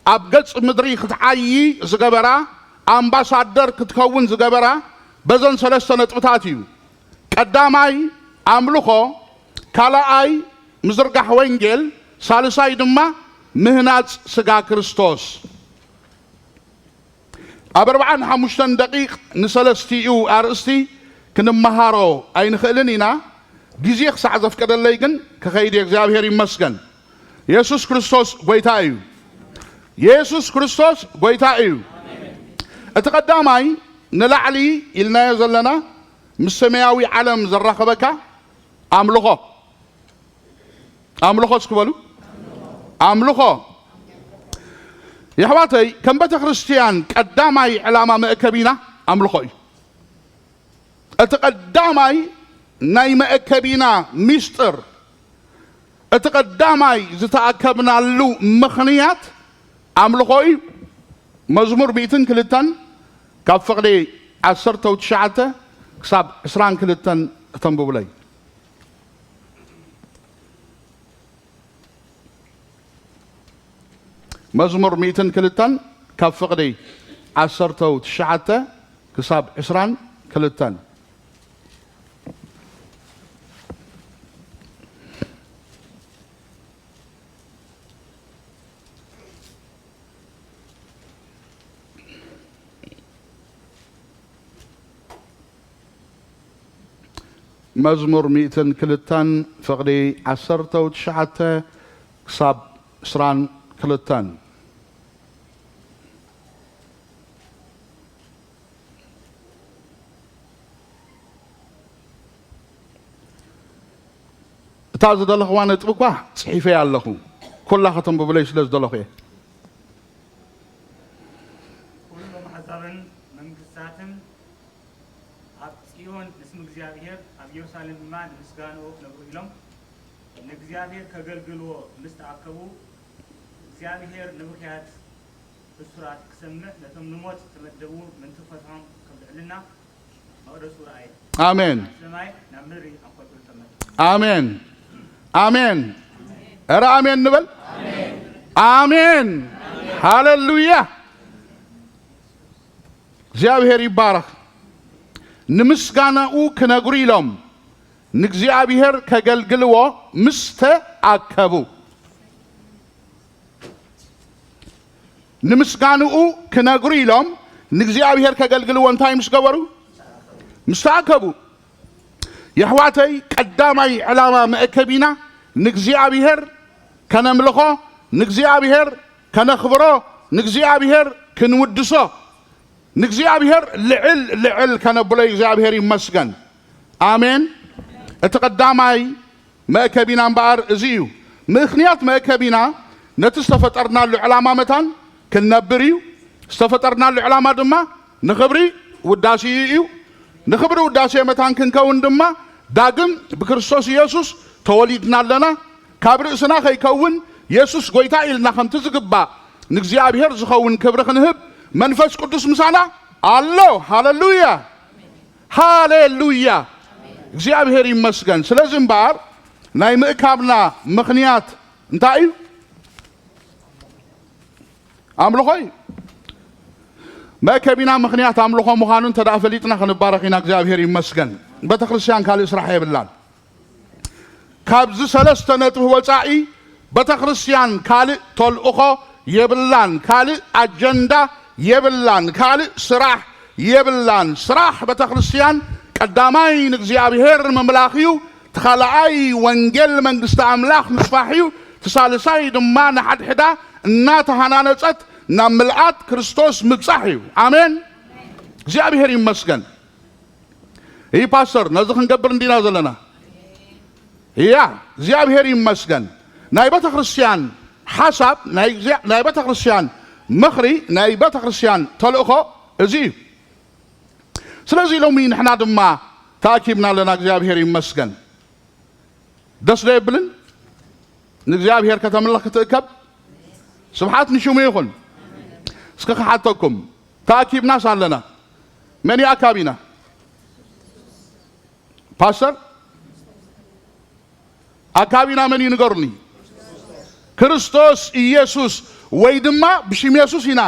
ኣብ ገጽ ምድሪ ክትዓዪ ዝገበራ፣ ኣምባሳደር ክትከውን ዝገበራ በዘን ሰለስተ ነጥብታት እዩ። ቀዳማይ ኣምልኾ፣ ካልኣይ ምዝርጋሕ ወንጌል፣ ሳልሳይ ድማ ምህናጽ ስጋ ክርስቶስ። ኣብ ኣርብዓን ሓሙሽተን ደቂቕ ንሰለስቲኡ ኣርእስቲ ክንመሃሮ ኣይንኽእልን ኢና። ግዜ ክሳዕ ዘፍቀደለይ ግን ክኸይድ እየ። እግዚኣብሔር ይመስገን። የሱስ ክርስቶስ ጐይታ እዩ። የሱስ ክርስቶስ ጐይታ እዩ። እቲ ቀዳማይ ንላዕሊ ኢልናዮ ዘለና ምስ ሰማያዊ ዓለም ዘራኸበካ ኣምልኾ። ኣምልኾ እስኪ በሉ። ኣምልኾ። የሕዋተይ፣ ከም ቤተ ክርስቲያን ቀዳማይ ዕላማ መእከቢና ኣምልኾ እዩ። እቲ ቀዳማይ ናይ መእከቢና ሚስጥር፣ እቲ ቀዳማይ ዝተኣከብናሉ ምኽንያት ኣምልኾ እዩ። መዝሙር ሚእትን ክልተን ካብ ፍቕዲ ዓሰርተ ትሽዓተ ክሳብ ዕስራን ክልተን እተንብቡለይ። መዝሙር ሚእትን ክልተን ካብ ፍቕዲ ዓሰርተ ትሽዓተ ክሳብ ዕስራን ክልተን። መዝሙር ሚእትን ክልተን ፍቕዲ ዓሰርተ ትሽዓተ ክሳብ ዕስራን ክልተን። እታ ዝደለኽዋ ነጥቢ እኳ ጽሒፈያ ኣለኹ፣ ኩላ ከተንብቡለይ ስለ ዝደለኹ እየ። ኩሎም ኣሕዛብን መንግስታትን ኣብ ጽዮን ንስም እግዚኣብሔር፣ ኣብ ኢየሩሳሌም ድማ ንምስጋንኡ ክነግሩ ኢሎም ንእግዚኣብሔር ከገልግልዎ ምስ ተኣከቡ፣ እግዚኣብሔር ንብኽያት እሱራት ክሰምዕ ነቶም ንሞት ዝተመደቡ መንትፈቶም ከብልዕልና መቕደሱ ረኣየ። ኣሜን። ሰማይ ናብ ምድሪ ኣንኮልኩሉ ተመልከተ። ኣሜን። ኣሜን። ኧረ ኣሜን ንበል። ኣሜን። ሃሌሉያ። እግዚኣብሔር ይባረኽ። ንምስጋናኡ ክነግሩ ኢሎም ንእግዚኣብሔር ከገልግልዎ ምስ ተኣከቡ። ንምስጋንኡ ክነግሩ ኢሎም ንእግዚኣብሔር ከገልግልዎ እንታይ ምስ ገበሩ? ምስ ተኣከቡ። የሕዋተይ፣ ቀዳማይ ዕላማ መእከቢና ንእግዚኣብሔር ከነምልኾ፣ ንእግዚኣብሔር ከነኽብሮ፣ ንእግዚኣብሔር ክንውድሶ፣ ንእግዚኣብሔር ልዕል ልዕል ከነብሎ እግዚኣብሔር ይመስገን። ኣሜን። እቲ ቀዳማይ መእከቢና እምበኣር እዚ እዩ። ምኽንያት መእከቢና ነቲ ዝተፈጠርናሉ ዕላማ መታን ክንነብር እዩ። ዝተፈጠርናሉ ዕላማ ድማ ንኽብሪ ውዳሴኡ እዩ። ንኽብሪ ውዳሴ መታን ክንከውን ድማ ዳግም ብክርስቶስ ኢየሱስ ተወሊድና ኣለና። ካብ ርእስና ከይከውን የሱስ ጐይታ ኢልና ከምቲ ዝግባእ ንእግዚኣብሔር ዝኸውን ክብሪ ክንህብ መንፈስ ቅዱስ ምሳና ኣሎ። ሃሌሉያ! ሃሌሉያ! እግዚኣብሔር ይመስገን። ስለዚ እምበኣር ናይ ምእካብና ምኽንያት እንታይ እዩ? ኣምልኾ እዩ። መእከቢና ምኽንያት ኣምልኾ ምዃኑ እንተ ደኣ ፈሊጥና ክንባረኽ ኢና። እግዚኣብሔር ይመስገን። ቤተ ክርስቲያን ካልእ ስራሕ የብላን። ካብዚ ሰለስተ ነጥቢ ወጻኢ ቤተ ክርስቲያን ካልእ ተልእኾ የብላን፣ ካልእ ኣጀንዳ የብላን፣ ካልእ ስራሕ የብላን። ስራሕ ቤተ ክርስቲያን ቀዳማይ ንእግዚኣብሔር ምምላኽ እዩ። እቲ ካልኣይ ወንጌል መንግስቲ ኣምላኽ ምስፋሕ እዩ። እቲ ሳልሳይ ድማ ንሓድሕዳ እናተሃናነጸት ናብ ምልኣት ክርስቶስ ምብጻሕ እዩ። ኣሜን። እግዚኣብሔር ይመስገን። ይህ ፓስተር፣ ነዚ ክንገብር እንዲና ዘለና። እያ፣ እግዚኣብሔር ይመስገን። ናይ ቤተ ክርስቲያን ሓሳብ፣ ናይ እግዚኣብ-፣ ናይ ቤተ ክርስቲያን ምኽሪ፣ ናይ ቤተ ክርስቲያን ተልእኾ እዚ እዩ። ስለዚ ሎሚ ንሕና ድማ ተኣኪብና ኣለና። እግዚኣብሔር ይመስገን። ደስ ዶ የብልን? ንእግዚኣብሔር ከተምልኽ ክትእከብ። ስብሓት ንሽሙ ይኹን። እስከ ክሓተኩም፣ ተኣኪብናስ ኣለና? መን እዩ ኣካቢና? ፓስተር፣ ኣካቢና መን እዩ ንገሩኒ? ክርስቶስ ኢየሱስ፣ ወይ ድማ ብሽም የሱስ ኢና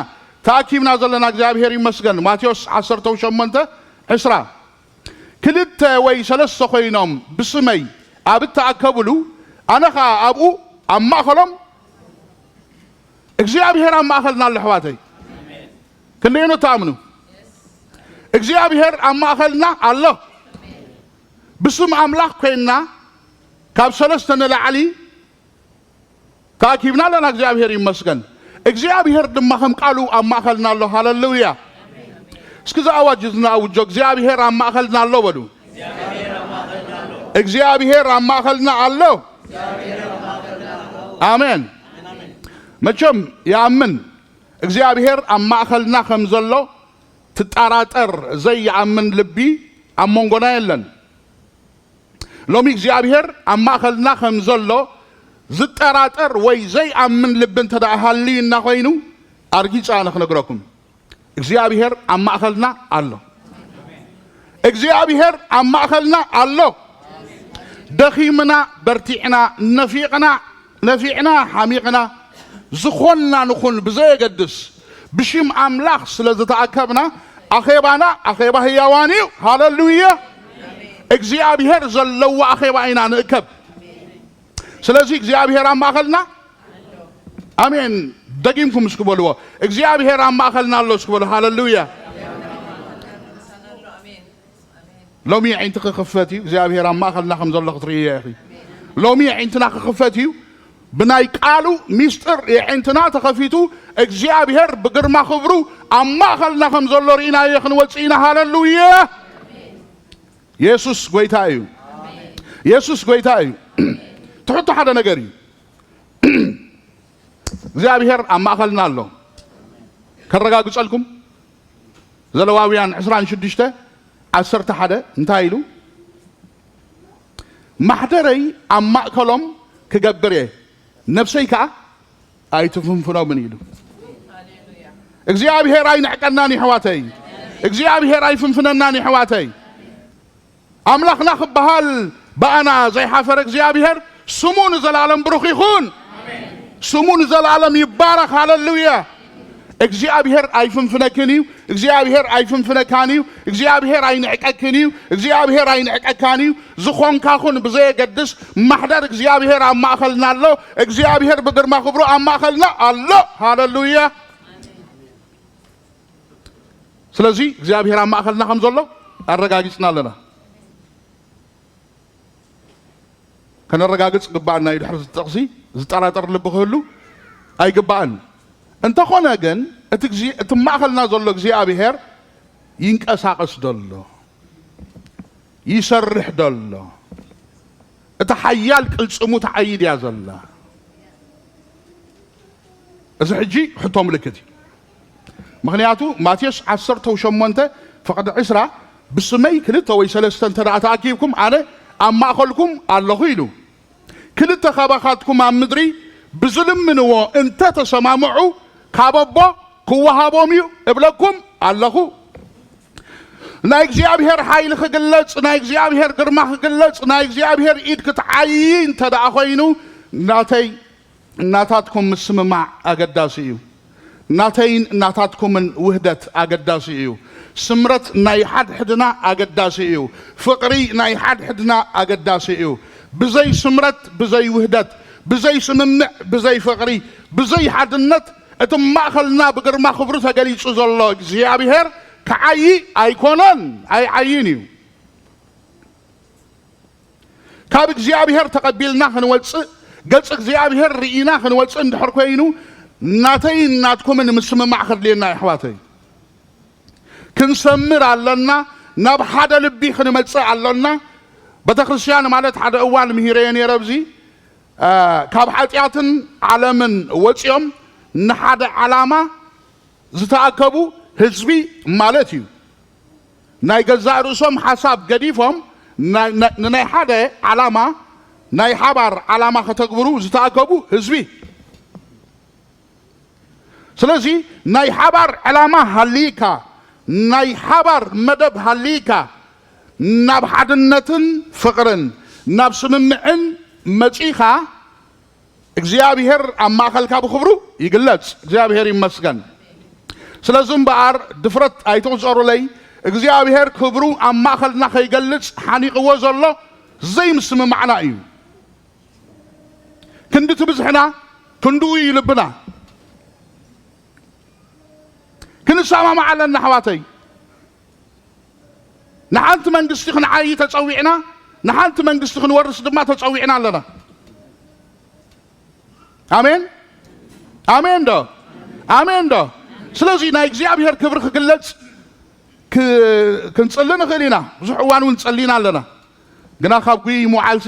ተኣኪብና ዘለና። እግዚኣብሔር ይመስገን። ማቴዎስ ዓሰርተ ሸሞንተ ዕስራ፣ ክልተ ወይ ሰለስተ ኮይኖም ብስመይ ኣብ እተኣከብሉ፣ ኣነ ኸኣ ኣብኡ ኣብ ማእከሎም። እግዚኣብሔር ኣብ ማእከልና ኣሎ ኣሕዋተይ። ክንደየኑ ትኣምኑ? እግዚኣብሔር ኣብ ማእከልና ኣሎ። ብስም ኣምላኽ ኮይንና ካብ ሰለስተ ንላዕሊ ተኣኪብና ኣለና። እግዚኣብሔር ይመስገን። እግዚኣብሔር ድማ ከም ቃሉ ኣብ ማእከልና ኣሎ። ሃለሉያ። እስኪ እዚ ኣዋጅ እዚ ንኣውጆ። እግዚኣብሔር ኣብ ማእከልና ኣሎ በሉ። እግዚኣብሔር ኣብ ማእከልና ኣሎ። ኣሜን። መቸም ይኣምን፣ እግዚኣብሔር ኣብ ማእከልና ከም ዘሎ ትጠራጠር ዘይኣምን ልቢ ኣብ መንጎና የለን። ሎሚ እግዚኣብሔር ኣብ ማእከልና ከም ዘሎ ዝጠራጠር ወይ ዘይኣምን ልቢ እንተ ደኣ ሃልዩና ኮይኑ፣ ኣርጊጸ ኣነ ክነግረኩም፣ እግዚኣብሔር ኣብ ማእከልና ኣሎ። እግዚኣብሔር ኣብ ማእከልና ኣሎ። ደኺምና፣ በርቲዕና፣ ነፊቕና፣ ነፊዕና፣ ሓሚቕና፣ ዝኾንና ንኹን ብዘየገድስ፣ ብሽም ኣምላኽ ስለ ዝተኣከብና፣ ኣኼባና ኣኼባ ህያዋን እዩ። ሃለሉያ! እግዚኣብሔር ዘለዎ ኣኼባ ኢና ንእከብ። ስለዚ እግዚኣብሔር ኣብ ማእከልና፣ ኣሜን። ደጊምኩም እስኪ በልዎ፣ እግዚኣብሔር ኣብ ማእከልና ኣሎ እስኪ በሉ። ሃለሉያ! ሎሚ የዒንቲ ክኽፈት እዩ። እግዚኣብሔር ኣብ ማእከልና ከም ዘሎ ክትርእይዮ ኢኺ። ሎሚ የዒንትና ክኽፈት እዩ። ብናይ ቃሉ ሚስጥር የዒንትና ተኸፊቱ፣ እግዚኣብሔር ብግርማ ክብሩ ኣብ ማእከልና ከም ዘሎ ርኢናዮ ክንወጽእ ኢና። ሃለሉያ! የሱስ ጐይታ እዩ። የሱስ ጐይታ እዩ። ትሕቶ ሓደ ነገር እዩ። እግዚኣብሔር ኣብ ማእከልና ኣሎ። ከረጋግጸልኩም፣ ዘለዋውያን ዕስራን ሽዱሽተ ዓሰርተ ሓደ እንታይ ኢሉ? ማሕደረይ ኣብ ማእከሎም ክገብር እየ፣ ነፍሰይ ከኣ ኣይትፍንፍኖምን ኢሉ። እግዚኣብሔር ኣይንዕቀናን ይሕዋተይ። እግዚኣብሔር ኣይፍንፍነናን ይሕዋተይ። ኣምላኽና ክበሃል ብኣና ዘይሓፈረ እግዚኣብሔር ስሙ ንዘለኣለም ብሩኽ ይኹን። ስሙ ንዘለኣለም ይባረኽ። ሃለሉያ። እግዚኣብሔር ኣይፍንፍነክን እዩ። እግዚኣብሔር ኣይፍንፍነካን እዩ። እግዚኣብሔር ኣይንዕቀክን እዩ። እግዚኣብሔር ኣይንዕቀካን እዩ። ዝኾንካ ኩን ብዘየገድስ ማሕደር እግዚኣብሔር ኣብ ማእከልና ኣሎ። እግዚኣብሔር ብግርማ ክብሩ ኣብ ማእከልና ኣሎ። ሃለሉያ። ስለዚ እግዚኣብሔር ኣብ ማእከልና ከም ዘሎ ኣረጋጊጽና ኣለና። ከነረጋግጽ ግባኣና እዩ። ድሕሪ እቲ ጥቕሲ ዝጠራጠር ልቢ ክህሉ ኣይግባእን። እንተኾነ ግን እቲ እግዚ-፣ እቲ ማእከልና ዘሎ እግዚኣብሔር ይንቀሳቐስ ደሎ፣ ይሰርሕ ደሎ፣ እቲ ሓያል ቅልጽሙ ትዓይድ እያ ዘላ። እዚ ሕጂ ሕቶ ምልክት እዩ። ምኽንያቱ ማቴዎስ ዓሰርተ ሸሞንተ ፍቕዲ ዕስራ፣ ብስመይ ክልተ ወይ ሰለስተ እንተ ደኣ ተኣኪብኩም ኣነ ኣብ ማእከልኩም ኣለኹ ኢሉ። ክልተ ካባኻትኩም ኣብ ምድሪ ብዝልምንዎ እንተ ተሰማምዑ ካብ ኣቦ ክወሃቦም እዩ እብለኩም ኣለኹ። ናይ እግዚኣብሔር ሓይሊ ክግለጽ፣ ናይ እግዚኣብሔር ግርማ ክግለጽ፣ ናይ እግዚኣብሔር ኢድ ክትዓዪ እንተ ደኣ ኮይኑ ናተይ ናታትኩም ምስምማዕ ኣገዳሲ እዩ። ናተይን ናታትኩምን ውህደት ኣገዳሲ እዩ። ስምረት ናይ ሓድሕድና ኣገዳሲ እዩ። ፍቕሪ ናይ ሓድሕድና ኣገዳሲ እዩ። ብዘይ ስምረት፣ ብዘይ ውህደት፣ ብዘይ ስምምዕ፣ ብዘይ ፍቕሪ፣ ብዘይ ሓድነት፣ እቲ ማእኸልና ብግርማ ክብሩ ተገሊጹ ዘሎ እግዚኣብሔር ክዓዪ ኣይኮነን፣ ኣይዓይን እዩ። ካብ እግዚኣብሔር ተቐቢልና ክንወጽእ፣ ገጽ እግዚኣብሔር ርኢና ክንወጽእ እንድሕር ኮይኑ፣ ናተይን ናትኩምን ምስምማዕ ከድልየና፣ ኣሕዋተይ። ክንሰምር ኣለና። ናብ ሓደ ልቢ ክንመጽእ ኣለና። ቤተክርስትያን ማለት ሓደ እዋን ምሂረዮ ነይረ። ኣብዚ፣ አ፣ ካብ ሓጢኣትን ዓለምን ወጺኦም ንሓደ ዓላማ ዝተኣከቡ ህዝቢ ማለት እዩ። ናይ ገዛእ ርእሶም ሓሳብ ገዲፎም ናይ፣ ናይ፣ ንናይ ሓደ ዓላማ፣ ናይ ሓባር ዓላማ ከተግብሩ ዝተኣከቡ ህዝቢ። ስለዚ ናይ ሓባር ዕላማ ሃልይካ፣ ናይ ሓባር መደብ ሃልይካ፣ ናብ ሓድነትን ፍቕርን፣ ናብ ስምምዕን መጺኻ፣ እግዚኣብሔር ኣብ ማእኸልካ ብኽብሩ ይግለጽ። እግዚኣብሔር ይመስገን። ስለዚ እምበኣር ድፍረት ኣይትቑጸሩለይ። እግዚኣብሔር ክብሩ ኣብ ማእኸልና ከይገልጽ ሓኒቕዎ ዘሎ ዘይምስምማዕና እዩ። ክንዲ እቲ ብዝሕና ክንድኡ እዩ ልብና። ክንሰማማዕ ኣለና ኣሕዋተይ። ንሓንቲ መንግስቲ ክንዓዪ ተጸዊዕና፣ ንሓንቲ መንግስቲ ክንወርስ ድማ ተጸዊዕና ኣለና። ኣሜን፣ ኣሜን ዶ? ኣሜን ዶ? ስለዚ ናይ እግዚኣብሔር ክብሪ ክግለጽ ክ-፣ ክንጽሊ ንኽእል ኢና። ብዙሕ እዋን እውን ጸሊና ኣለና። ግና ካብ ጉይ ምውዓልሲ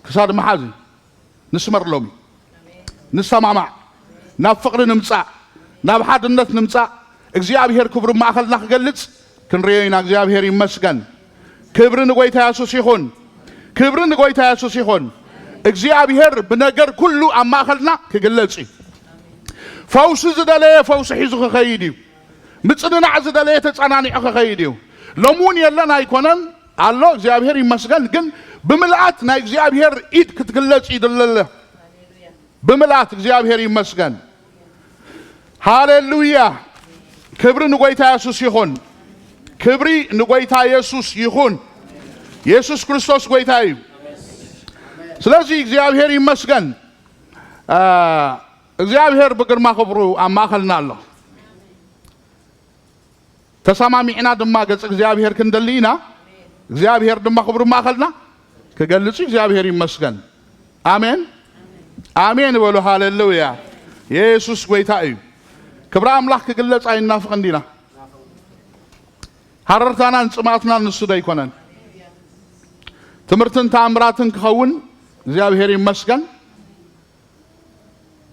ክሳድ መሓዝ እዩ። ንስመር ሎሚ። ንሰማማዕ። ናብ ፍቕሪ ንምጻእ። ናብ ሓድነት ንምጻእ። እግዚኣብሔር ክብሩ ማእኸልና ክገልጽ ክንርእዮ ኢና። እግዚኣብሔር ይመስገን። ክብሪ ንጎይታ የሱስ ይኹን። ክብሪ ንጎይታ የሱስ ይኹን። እግዚኣብሔር ብነገር ኩሉ ኣብ ማእኸልና ክግለጽ እዩ። ፈውሲ ዝደለየ ፈውሲ ሒዙ ክኸይድ እዩ። ምጽንናዕ ዝደለየ ተጸናኒዑ ክኸይድ እዩ። ሎሚ እውን የለን ኣይኮነን፣ ኣሎ፣ እግዚኣብሔር ይመስገን። ግን ብምልኣት ናይ እግዚኣብሔር ኢድ ክትግለጽ ይድለለ። ብምልኣት እግዚኣብሔር ይመስገን። ሃሌሉያ! ክብሪ ንጎይታ የሱስ ይኹን። ክብሪ ንጎይታ የሱስ ይኹን። የሱስ ክርስቶስ ጎይታ እዩ። ስለዚ እግዚኣብሔር ይመስገን። አ፣ እግዚኣብሔር ብግርማ ክብሩ ኣብ ማእኸልና ኣሎ። ተሰማሚዕና ድማ ገጽ እግዚኣብሔር ክንደሊ ኢና። እግዚኣብሔር ድማ ክብሩ ማእኸልና ክገልጽ እዩ። እግዚኣብሔር ይመስገን። ኣሜን፣ ኣሜን በሉ። ሃሌሉያ! የሱስ ጎይታ እዩ። ክብሪ ኣምላኽ ክግለጽ ኣይናፍቕን ዲና? ሃረርታናን ጽምኣትናን ንሱ ዶ ኣይኮነን? ትምህርትን ተኣምራትን ክኸውን እግዚኣብሔር ይመስገን።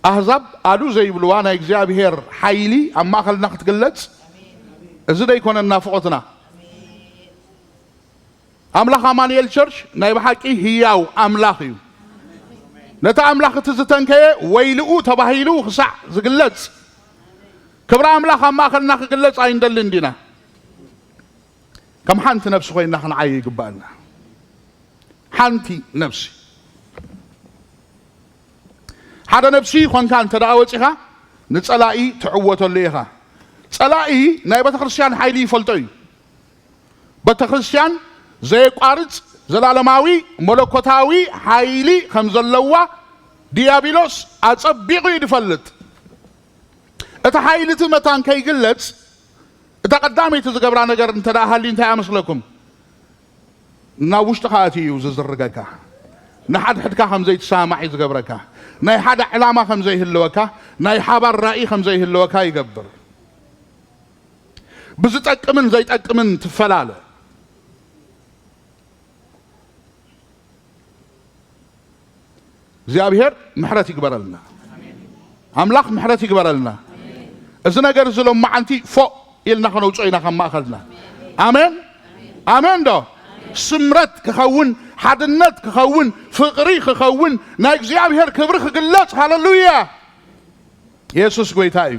ኣህዛብ ኣሉ ዘይብልዋ ናይ እግዚኣብሔር ሓይሊ ኣብ ማእኸልና ክትግለጽ፣ እዚ ዶ ኣይኮነን ናፍቖትና? ኣምላኽ ኣማኑኤል ቸርች ናይ ብሓቂ ህያው ኣምላኽ እዩ። ነቲ ኣምላኽ እቲ ዝተንከየ ወይልኡ ተባሂሉ ክሳዕ ዝግለጽ፣ ክብሪ ኣምላኽ ኣብ ማእኸልና ክግለጽ ኣይንደልን ዲና? ከም ሓንቲ ነፍሲ ኮይንና ክንዓይ ይግባኣና። ሓንቲ ነፍሲ። ሓደ ነፍሲ ኾንካ እንተ ደኣ ወጺኻ፣ ንጸላኢ ትዕወተሉ ኢኻ። ጸላኢ ናይ ቤተ ክርስቲያን ሓይሊ ይፈልጦ እዩ። ቤተ ክርስቲያን ዘየቋርጽ ዘላለማዊ መለኮታዊ ሓይሊ ከም ዘለዋ ዲያብሎስ ኣጸቢቑ እዩ ዝፈልጥ። እቲ ሓይሊ እቲ መታን ከይግለጽ፣ እታ ቀዳመይቲ ዝገብራ ነገር እንተ ደኣ ሃልዩ እንታይ ኣመስለኩም? ናብ ውሽጥኻ ኣትዩ እዩ ዝዝርገካ። ንሓድሕድካ ከም ዘይትሰማማዕ እዩ ዝገብረካ። ናይ ሓደ ዕላማ ከም ዘይህልወካ፣ ናይ ሓባር ራእይ ከም ዘይህልወካ ይገብር። ብዝጠቅምን ዘይጠቅምን ትፈላለ። እግዚኣብሔር ምሕረት ይግበረልና። ኣምላኽ ምሕረት ይግበረልና። እዚ ነገር እዚ ሎማዓንቲ ፎእ ኢልና ከነውፅኦ ኢና ካብ ማእኸልና። ኣሜን፣ ኣሜን ዶ? ስምረት ክኸውን፣ ሓድነት ክኸውን፣ ፍቕሪ ክኸውን፣ ናይ እግዚኣብሔር ክብሪ ክግለጽ። ሃሌሉያ! የሱስ ጎይታ እዩ።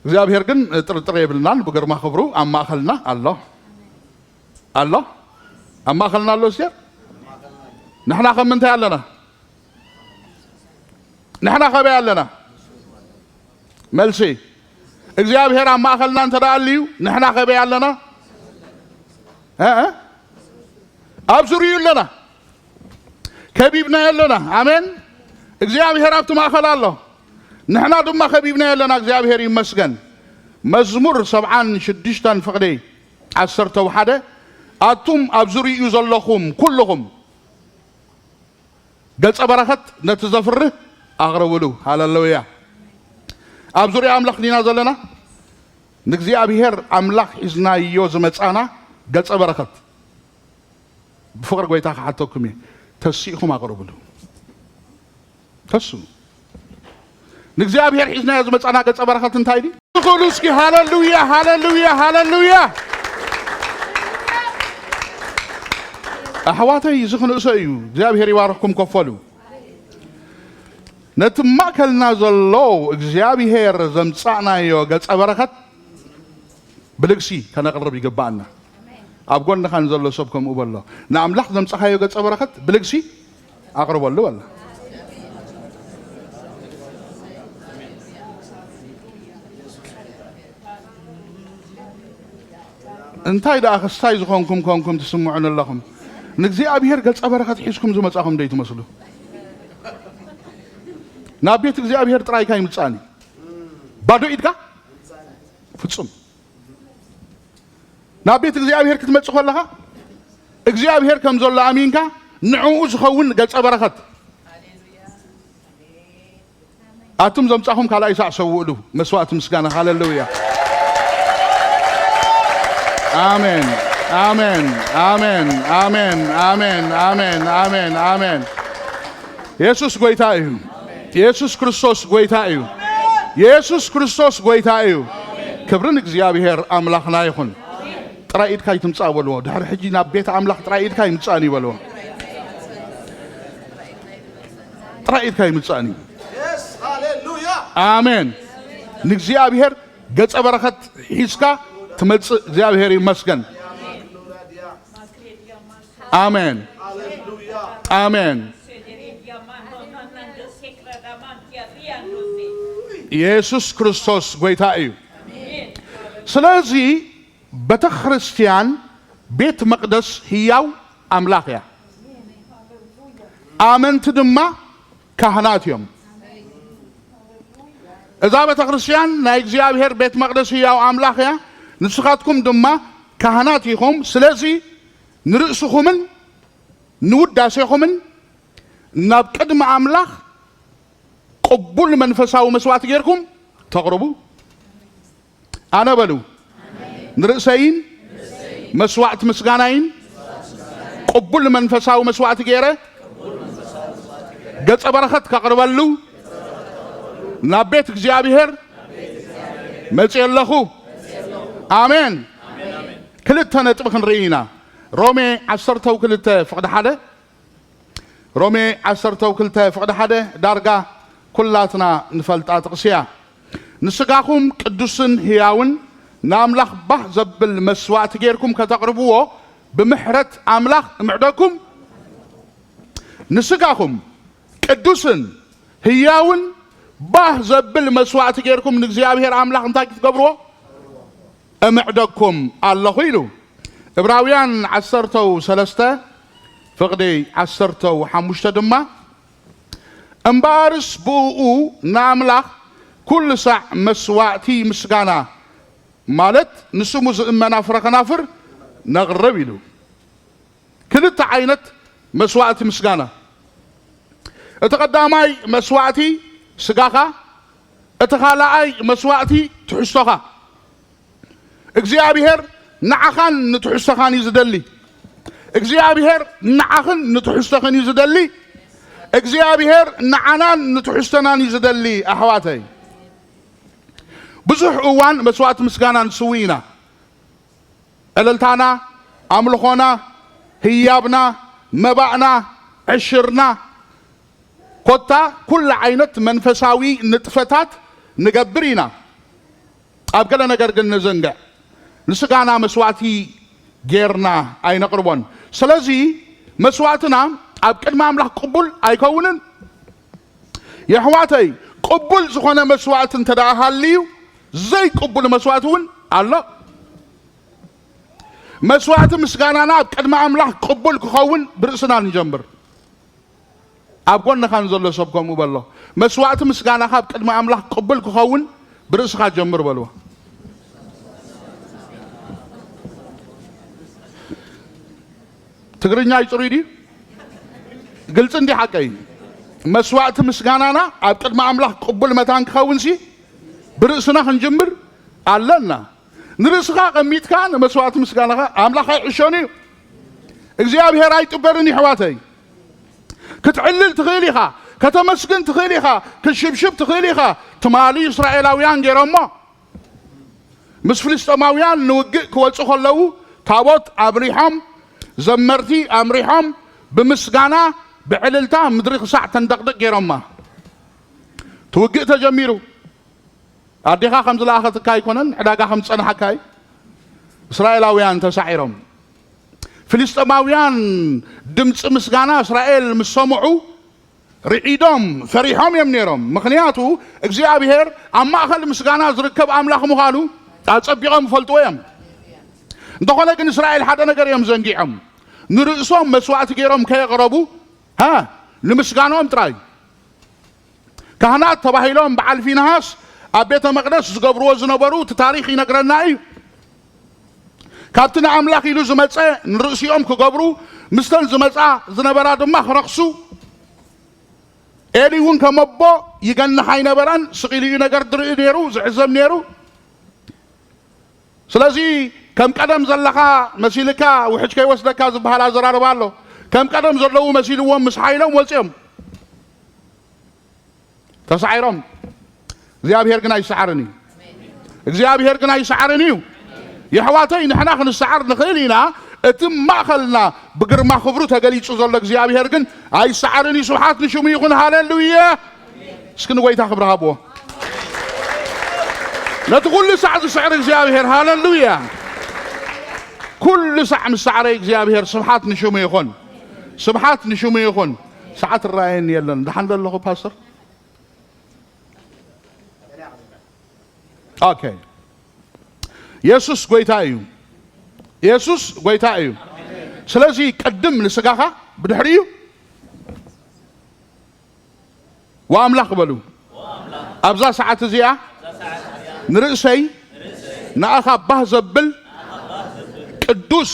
እግዚኣብሔር ግን ጥርጥር የብልናን፣ ብግርማ ክብሩ ኣብ ማእኸልና ኣሎ። ኣሎ? ኣብ ማእኸልና ኣሎ? እስቴር፣ ንሕና ከም ምንታይ ኣለና? ንሕና ከበይ ኣለና? መልሲ፣ እግዚኣብሔር ኣብ ማእኸልና እንተ ደኣ ኣልዩ፣ ንሕና ከበይ ኣለና? እ? እ? ኣብ ዙርዩ ኣለና። ከቢብናዮ ኣለና። ኣሜን። እግዚኣብሔር ኣብቲ ማእኸል ኣሎ። ንሕና ድማ ከቢብናዮ ኣለና። እግዚኣብሔር ይመስገን። መዝሙር ሰብዓን ሽዱሽተን ፍቕዲ ዓሰርተ ሓደ፣ ኣቱም ኣብ ዙርይኡ ዘለኹም ኩልኹም፣ ገጸ በረኸት ነቲ ዘፍርህ ኣቕርብሉ። ሃሌሉያ። ኣብ ዙርያ ኣምላኽ ዲና ዘለና? ንእግዚኣብሔር ኣምላኽ ሒዝናዮ ዝመጻና ገጸ በረኸት ብፍቕሪ ጐይታ ክሓተኩም እየ። ተሲእኹም ኣቕርብሉ። ተሱ ንእግዚኣብሔር ሒዝናዮ ዝመጻና ገጸ በረኸት እንታይ ድዩ? ትኽእሉ እስኪ ሃሌሉያ፣ ሃሌሉያ፣ ሃሌሉያ። ኣሕዋተይ፣ እዚ ክንእሶ እዩ። እግዚኣብሔር ይባርኽኩም፣ ከፈሉ። ነቲ ማእከልና ዘሎ እግዚኣብሔር ዘምጻእናዮ ገጸ በረኸት ብልግሲ ከነቕርብ ይግብኣና። ኣብ ጎንኻ ንዘሎ ሰብ ከምኡ በሎ። ንኣምላኽ ዘምጻኻዮ ገጸ በረኸት ብልግሲ ኣቕርበሉ በሎ። እንታይ ደኣ ክስታይ ዝኾንኩም ኮንኩም ትስምዑን ኣለኹም? ንእግዚኣብሔር ገጸ በረኸት ሒዝኩም ዝመጻኹም ደይ ትመስሉ? ናብ ቤት እግዚኣብሔር ጥራይካ ይምጻኒ። ባዶ ኢድካ? ፍጹም። ናብ ቤት እግዚኣብሔር ክትመጽእ ከለኻ፣ እግዚኣብሔር ከም ዘሎ ኣሚንካ፣ ንዕኡ ዝኸውን ገጸ በረኸት። ኣቱም ዘምጻኹም ካልኣይ ሳዕ ሰውእሉ መስዋዕቲ ምስጋና። ሃሌሉያ። ኣሜን፣ ኣሜን፣ ኣሜን፣ ኣሜን፣ ኣሜን፣ ኣሜን፣ ኣሜን፣ ኣሜን፣ ኣሜን። የሱስ ጐይታ እዩ። የሱስ ክርስቶስ ጐይታ እዩ። የሱስ ክርስቶስ ጐይታ እዩ። ክብሪ ንእግዚኣብሔር ኣምላኽና ይኹን። ጥራይ ኢድካ ይትምጻእ በልዎ። ድሕሪ ሕጂ ናብ ቤት ኣምላኽ ጥራይ ኢድካ ይምጻእኒ በልዎ። ጥራይ ኢድካ ይምጻእኒ። ኣሜን። ንእግዚኣብሔር ገጸ በረኸት ሒዝካ ትመጽእ። እግዚኣብሔር ይመስገን። ኣሜን። ኣሜን። የሱስ ክርስቶስ ጐይታ እዩ። ስለዚ ቤተ ክርስቲያን ቤት መቕደስ ህያው ኣምላኽ እያ። ኣመንቲ ድማ ካህናት እዮም። እዛ ቤተ ክርስቲያን ናይ እግዚኣብሔር ቤት መቕደስ ህያው ኣምላኽ እያ። ንስኻትኩም ድማ ካህናት ኢኹም። ስለዚ ንርእስኹምን ንውዳሴኹምን ናብ ቅድሚ ኣምላኽ ቅቡል መንፈሳዊ መስዋዕቲ ጌርኩም ተቕርቡ። ኣነ በሉ፣ ንርእሰይን መስዋዕቲ ምስጋናይን ቅቡል መንፈሳዊ መስዋዕቲ ገይረ ገጸ በረኸት ከቕርበሉ ናብ ቤት እግዚኣብሔር መጺኤ ኣለኹ። ኣሜን። ክልተ ነጥቢ ክንርኢ ኢና። ሮሜ ዓሰርተው ክልተ ፍቕዲ ሓደ፣ ሮሜ ዓሰርተው ክልተ ፍቕዲ ሓደ ዳርጋ ኩላትና ንፈልጣ ጥቕሲ እያ። ንስጋኹም ቅዱስን ህያውን ንኣምላኽ ባህ ዘብል መስዋዕቲ ጌርኩም ከተቕርብዎ ብምሕረት ኣምላኽ እምዕደኩም። ንስጋኹም ቅዱስን ህያውን ባህ ዘብል መስዋዕቲ ጌርኩም ንእግዚኣብሔር ኣምላኽ እንታይ ክትገብርዎ? እምዕደኩም ኣለኹ ኢሉ። ዕብራውያን ዓሰርተው ሰለስተ ፍቕዲ ዓሰርተው ሓሙሽተ ድማ፣ እምበኣርስ ብእኡ ንኣምላኽ ኩሉ ሳዕ መስዋዕቲ ምስጋና፣ ማለት ንስሙ ዝእመና ፍረ ከናፍር ነቕርብ ኢሉ። ክልተ ዓይነት መስዋዕቲ ምስጋና። እቲ ቀዳማይ መስዋዕቲ ስጋኻ፣ እቲ ካልኣይ መስዋዕቲ ትሕዝቶኻ። እግዚኣብሔር ንዓኻን ንትሕዝቶኻን እዩ ዝደሊ። እግዚኣብሔር ንዓኽን ንትሕዝቶኽን እዩ ዝደሊ። እግዚኣብሔር ንዓናን ንትሕዝቶናን እዩ ዝደሊ። ኣሕዋተይ፣ ብዙሕ እዋን መስዋዕቲ ምስጋና ንስዊ ኢና። ዕልልታና፣ ኣምልኾና፣ ህያብና፣ መባእና፣ ዕሽርና፣ ኮታ ኩሉ ዓይነት መንፈሳዊ ንጥፈታት ንገብር ኢና። ኣብ ገለ ነገር ግን ንዝንግዕ። ንስጋና መስዋዕቲ ጌርና ኣይነቕርቦን። ስለዚ መስዋዕትና ኣብ ቅድሚ ኣምላኽ ቅቡል ኣይከውንን። የሕዋተይ፣ ቅቡል ዝኾነ መስዋእቲ እንተ ደኣ ሃልዩ፣ ዘይቅቡል መስዋእቲ እውን ኣሎ። መስዋእቲ ምስጋናና ኣብ ቅድሚ ኣምላኽ ቅቡል ክኸውን ብርእስና ንጀምር። ኣብ ጎንኻ ንዘሎ ሰብ ከምኡ በሎ። መስዋእቲ ምስጋናኻ ኣብ ቅድሚ ኣምላኽ ቅቡል ክኸውን ብርእስኻ ጀምር በልዎ። ትግርኛ ይጽሩይ ድዩ? ግልጺ እንዲ ሓቀይ? መስዋእቲ ምስጋናና ኣብ ቅድሚ ኣምላኽ ቅቡል መታን ክኸውንሲ ብርእስና ክንጅምር ኣለና። ንርእስኻ ቀሚጥካ ንመስዋእቲ ምስጋናኻ ኣምላኽ ኣይዕሾን እዩ። እግዚኣብሔር ኣይጥበርን እዩ ኣሕዋተይ። ክትዕልል ትኽእል ኢኻ፣ ከተመስግን ትኽእል ኢኻ፣ ክትሽብሽብ ትኽእል ኢኻ። ትማሊ እስራኤላውያን ገይሮሞ። ምስ ፍልስጤማውያን ንውግእ ክወጹ ከለዉ ታቦት ኣብሪሖም፣ ዘመርቲ ኣምሪሖም፣ ብምስጋና ብዕልልታ ምድሪ ክሳዕ ተንደቕድቕ ገይሮማ። እቲ ውግእ ተጀሚሩ። ኣዴኻ ከም ዝለኣኸትካ ኣይኮነን፣ ዕዳጋ ከም ዝጸንሓካ እዩ። እስራኤላውያን ተሳዒሮም። ፍልስጤማውያን ድምፂ ምስጋና እስራኤል ምስ ሰምዑ ርዒዶም፣ ፈሪሖም እዮም ነይሮም። ምኽንያቱ እግዚኣብሔር ኣብ ማእኸል ምስጋና ዝርከብ ኣምላኽ ምዃኑ ኣጸቢቖም ይፈልጥዎ እዮም። እንተኾነ ግን እስራኤል ሓደ ነገር እዮም ዘንጊዖም። ንርእሶም መስዋእቲ ገይሮም ከየቕረቡ፣ ሃ፣ ንምስጋኖም ጥራይ። ካህናት ተባሂሎም በዓል ፊንሃስ ኣብ ቤተ መቕደስ ዝገብርዎ ዝነበሩ እቲ ታሪኽ ይነግረና እዩ። ካብቲ ንኣምላኽ ኢሉ ዝመጸ ንርእሲኦም ክገብሩ፣ ምስተን ዝመጻ ዝነበራ ድማ ክረኽሱ። ኤሊ እውን ከም ኣቦ ይገንሕ ኣይነበረን። ስቕ ኢሉ እዩ ነገር ዝርኢ ነይሩ፣ ዝዕዘብ ነይሩ። ስለዚ ከም ቀደም ዘለኻ መሲልካ ውሕጅ ከይወስደካ ዝበሃል ኣዘራርባ ኣሎ። ከም ቀደም ዘለዉ መሲልዎም ምስ ሓይሎም ወፂኦም ተሳዒሮም። እግዚኣብሔር ግን ኣይሰዓርን እዩ። እግዚኣብሔር ግን ኣይሰዓርን እዩ። የሕዋተይ፣ ንሕና ክንሰዓር ንኽእል ኢና። እቲ ማእኸልና ብግርማ ክብሩ ተገሊጹ ዘሎ እግዚኣብሔር ግን ኣይሰዓርን እዩ። ስብሓት ንሽሙ ይኹን። ሃሌሉያ! እስኪ ንጎይታ ክብሪ ሃብዎ። ነቲ ኩሉ ሳዕ ዝስዕር እግዚኣብሔር፣ ሃሌሉያ! ኩሉ ሳዕ ምስ ሰዓረ እግዚኣብሔር፣ ስብሓት ንሽሙ ይኹን። ስብሓት ንሽሙ ይኹን። ሰዓት እረኣየኒ የለን። ደሓን ዶ ኣለኹ ፓስተር? ኦኬ። የሱስ ጎይታ እዩ። የሱስ ጎይታ እዩ። ስለዚ ቅድም ንስጋኻ፣ ብድሕሪኡ ወኣምላኽ በሉ። ኣብዛ ሰዓት እዚኣ ንርእሰይ ንኣኻ ባህ ዘብል ቅዱስ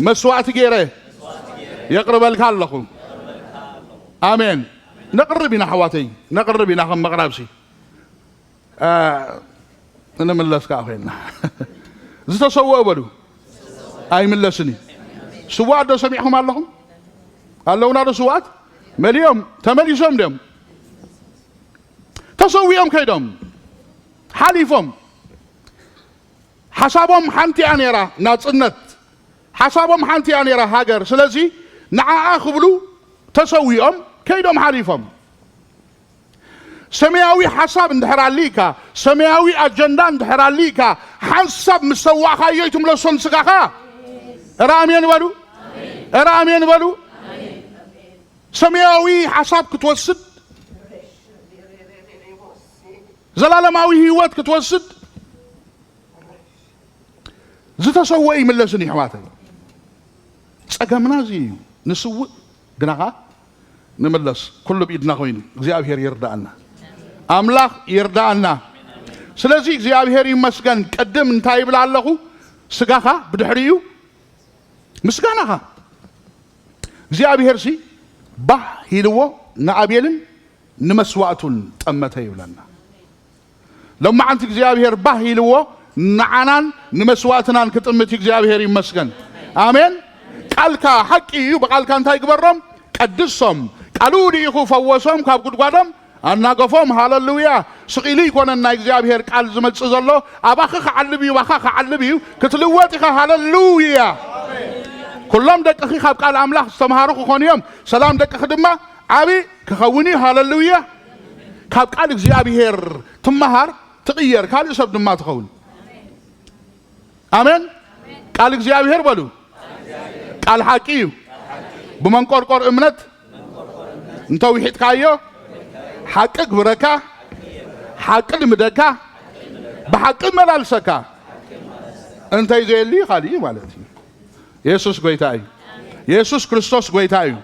መስዋእቲ ገይረ የቕርበልካ ኣለኹ። ኣሜን። ነቕርብ ኢና ኣሕዋተይ፣ ነቕርብ ኢና ከም መቕረብሲ። አ፣ ንምለስ ከኣ ኮይንና። ዝተሰወኡ በሉ። ኣይምለስን እዩ። ስዋኣት ዶ ሰሚዕኹም ኣለኹም? ኣለውና ዶ ስዋኣት? መሊኦም፣ ተመሊሶም ድዮም? ተሰዊኦም ከይዶም፣ ሓሊፎም። ሓሳቦም ሓንቲ እያ ነይራ፣ ናጽነት። ሓሳቦም ሓንቲ እያ ነይራ፣ ሃገር። ስለዚ ንዓኣ ክብሉ ተሰዊኦም ከይዶም ሓሊፎም። ሰማያዊ ሓሳብ እንድሕር ኣሊካ፣ ሰማያዊ ኣጀንዳ እንድሕር ኣሊካ፣ ሓንሳብ ምስ ሰዋእካዮ ኣይትምለሶን ስጋኻ። እረ ኣሜን በሉ። እረ ኣሜን በሉ። ሰማያዊ ሓሳብ ክትወስድ፣ ዘላለማዊ ህይወት ክትወስድ ዝተሰወ ይምለስን እዩ፣ ኣሕዋተይ። ጸገምና እዚ እዩ። ንስውእ ግና ኸኣ ንምለስ። ኩሉ ብኢድና ኮይኑ እግዚኣብሔር ይርዳኣና። ኣምላኽ ይርዳኣና። ስለዚ እግዚኣብሔር ይመስገን። ቅድም እንታይ ይብል ኣለኹ? ስጋኻ፣ ብድሕሪኡ ምስጋናኻ። እግዚኣብሔርሲ ባህ ኢልዎ ንኣቤልን ንመስዋእቱን ጠመተ ይብለና። ሎማዓንቲ እግዚኣብሔር ባህ ኢልዎ ንዓናን ንመስዋእትናን ክጥምት እዩ። እግዚኣብሔር ይመስገን። ኣሜን። ቃልካ ሓቂ እዩ። ብቃልካ እንታይ ግበሮም? ቀድሶም። ቃሉ ልኢኹ ፈወሶም፣ ካብ ጉድጓዶም ኣናገፎም። ሃለሉያ። ስቕ ኢሉ ይኮነን ናይ እግዚኣብሔር ቃል ዝመጽእ ዘሎ። ኣባኺ ክዓልብ እዩ፣ ባኻ ክዓልብ እዩ። ክትልወጥ ኢኻ። ሃለሉያ። ኩሎም ደቅኺ ካብ ቃል ኣምላኽ ዝተምሃሩ ክኾኑ እዮም። ሰላም ደቅኺ ድማ ዓቢ ክኸውን እዩ። ሃለሉያ። ካብ ቃል እግዚኣብሔር ትመሃር፣ ትቕየር፣ ካልእ ሰብ ድማ ትኸውን። ኣሜን። ቃል እግዚኣብሔር በሉ። ቃል ሓቂ እዩ። ብመንቆርቆር እምነት እንተ ውሒጥካዮ፣ ሓቂ ግብረካ፣ ሓቂ ልምደካ፣ ብሓቂ መላልሰካ፣ እንተይ ዘየሊ ካልእ ማለት እዩ። የሱስ ጎይታ እዩ። የሱስ ክርስቶስ ጎይታ እዩ።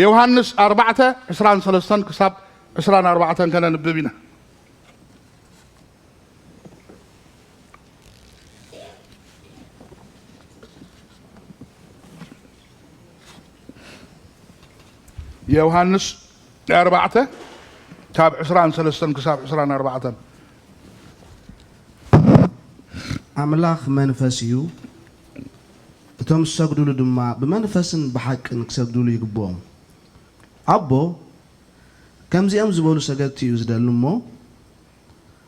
ዮሃንስ ኣርባዕተ ዕስራን ሰለስተን ክሳብ ዕስራን ኣርባዕተን ከነንብብ ኢና። ዮሃንስ ኣርባዕተ ካብ ዕስራን ሰለስተን ክሳብ ዕስራን ኣርባዕተን። ኣምላኽ መንፈስ እዩ፣ እቶም ዝሰግዱሉ ድማ ብመንፈስን ብሓቅን ክሰግዱሉ ይግብኦም። ኣቦ ከምዚኦም ዝበሉ ሰገድቲ እዩ ዝደሊ እሞ፣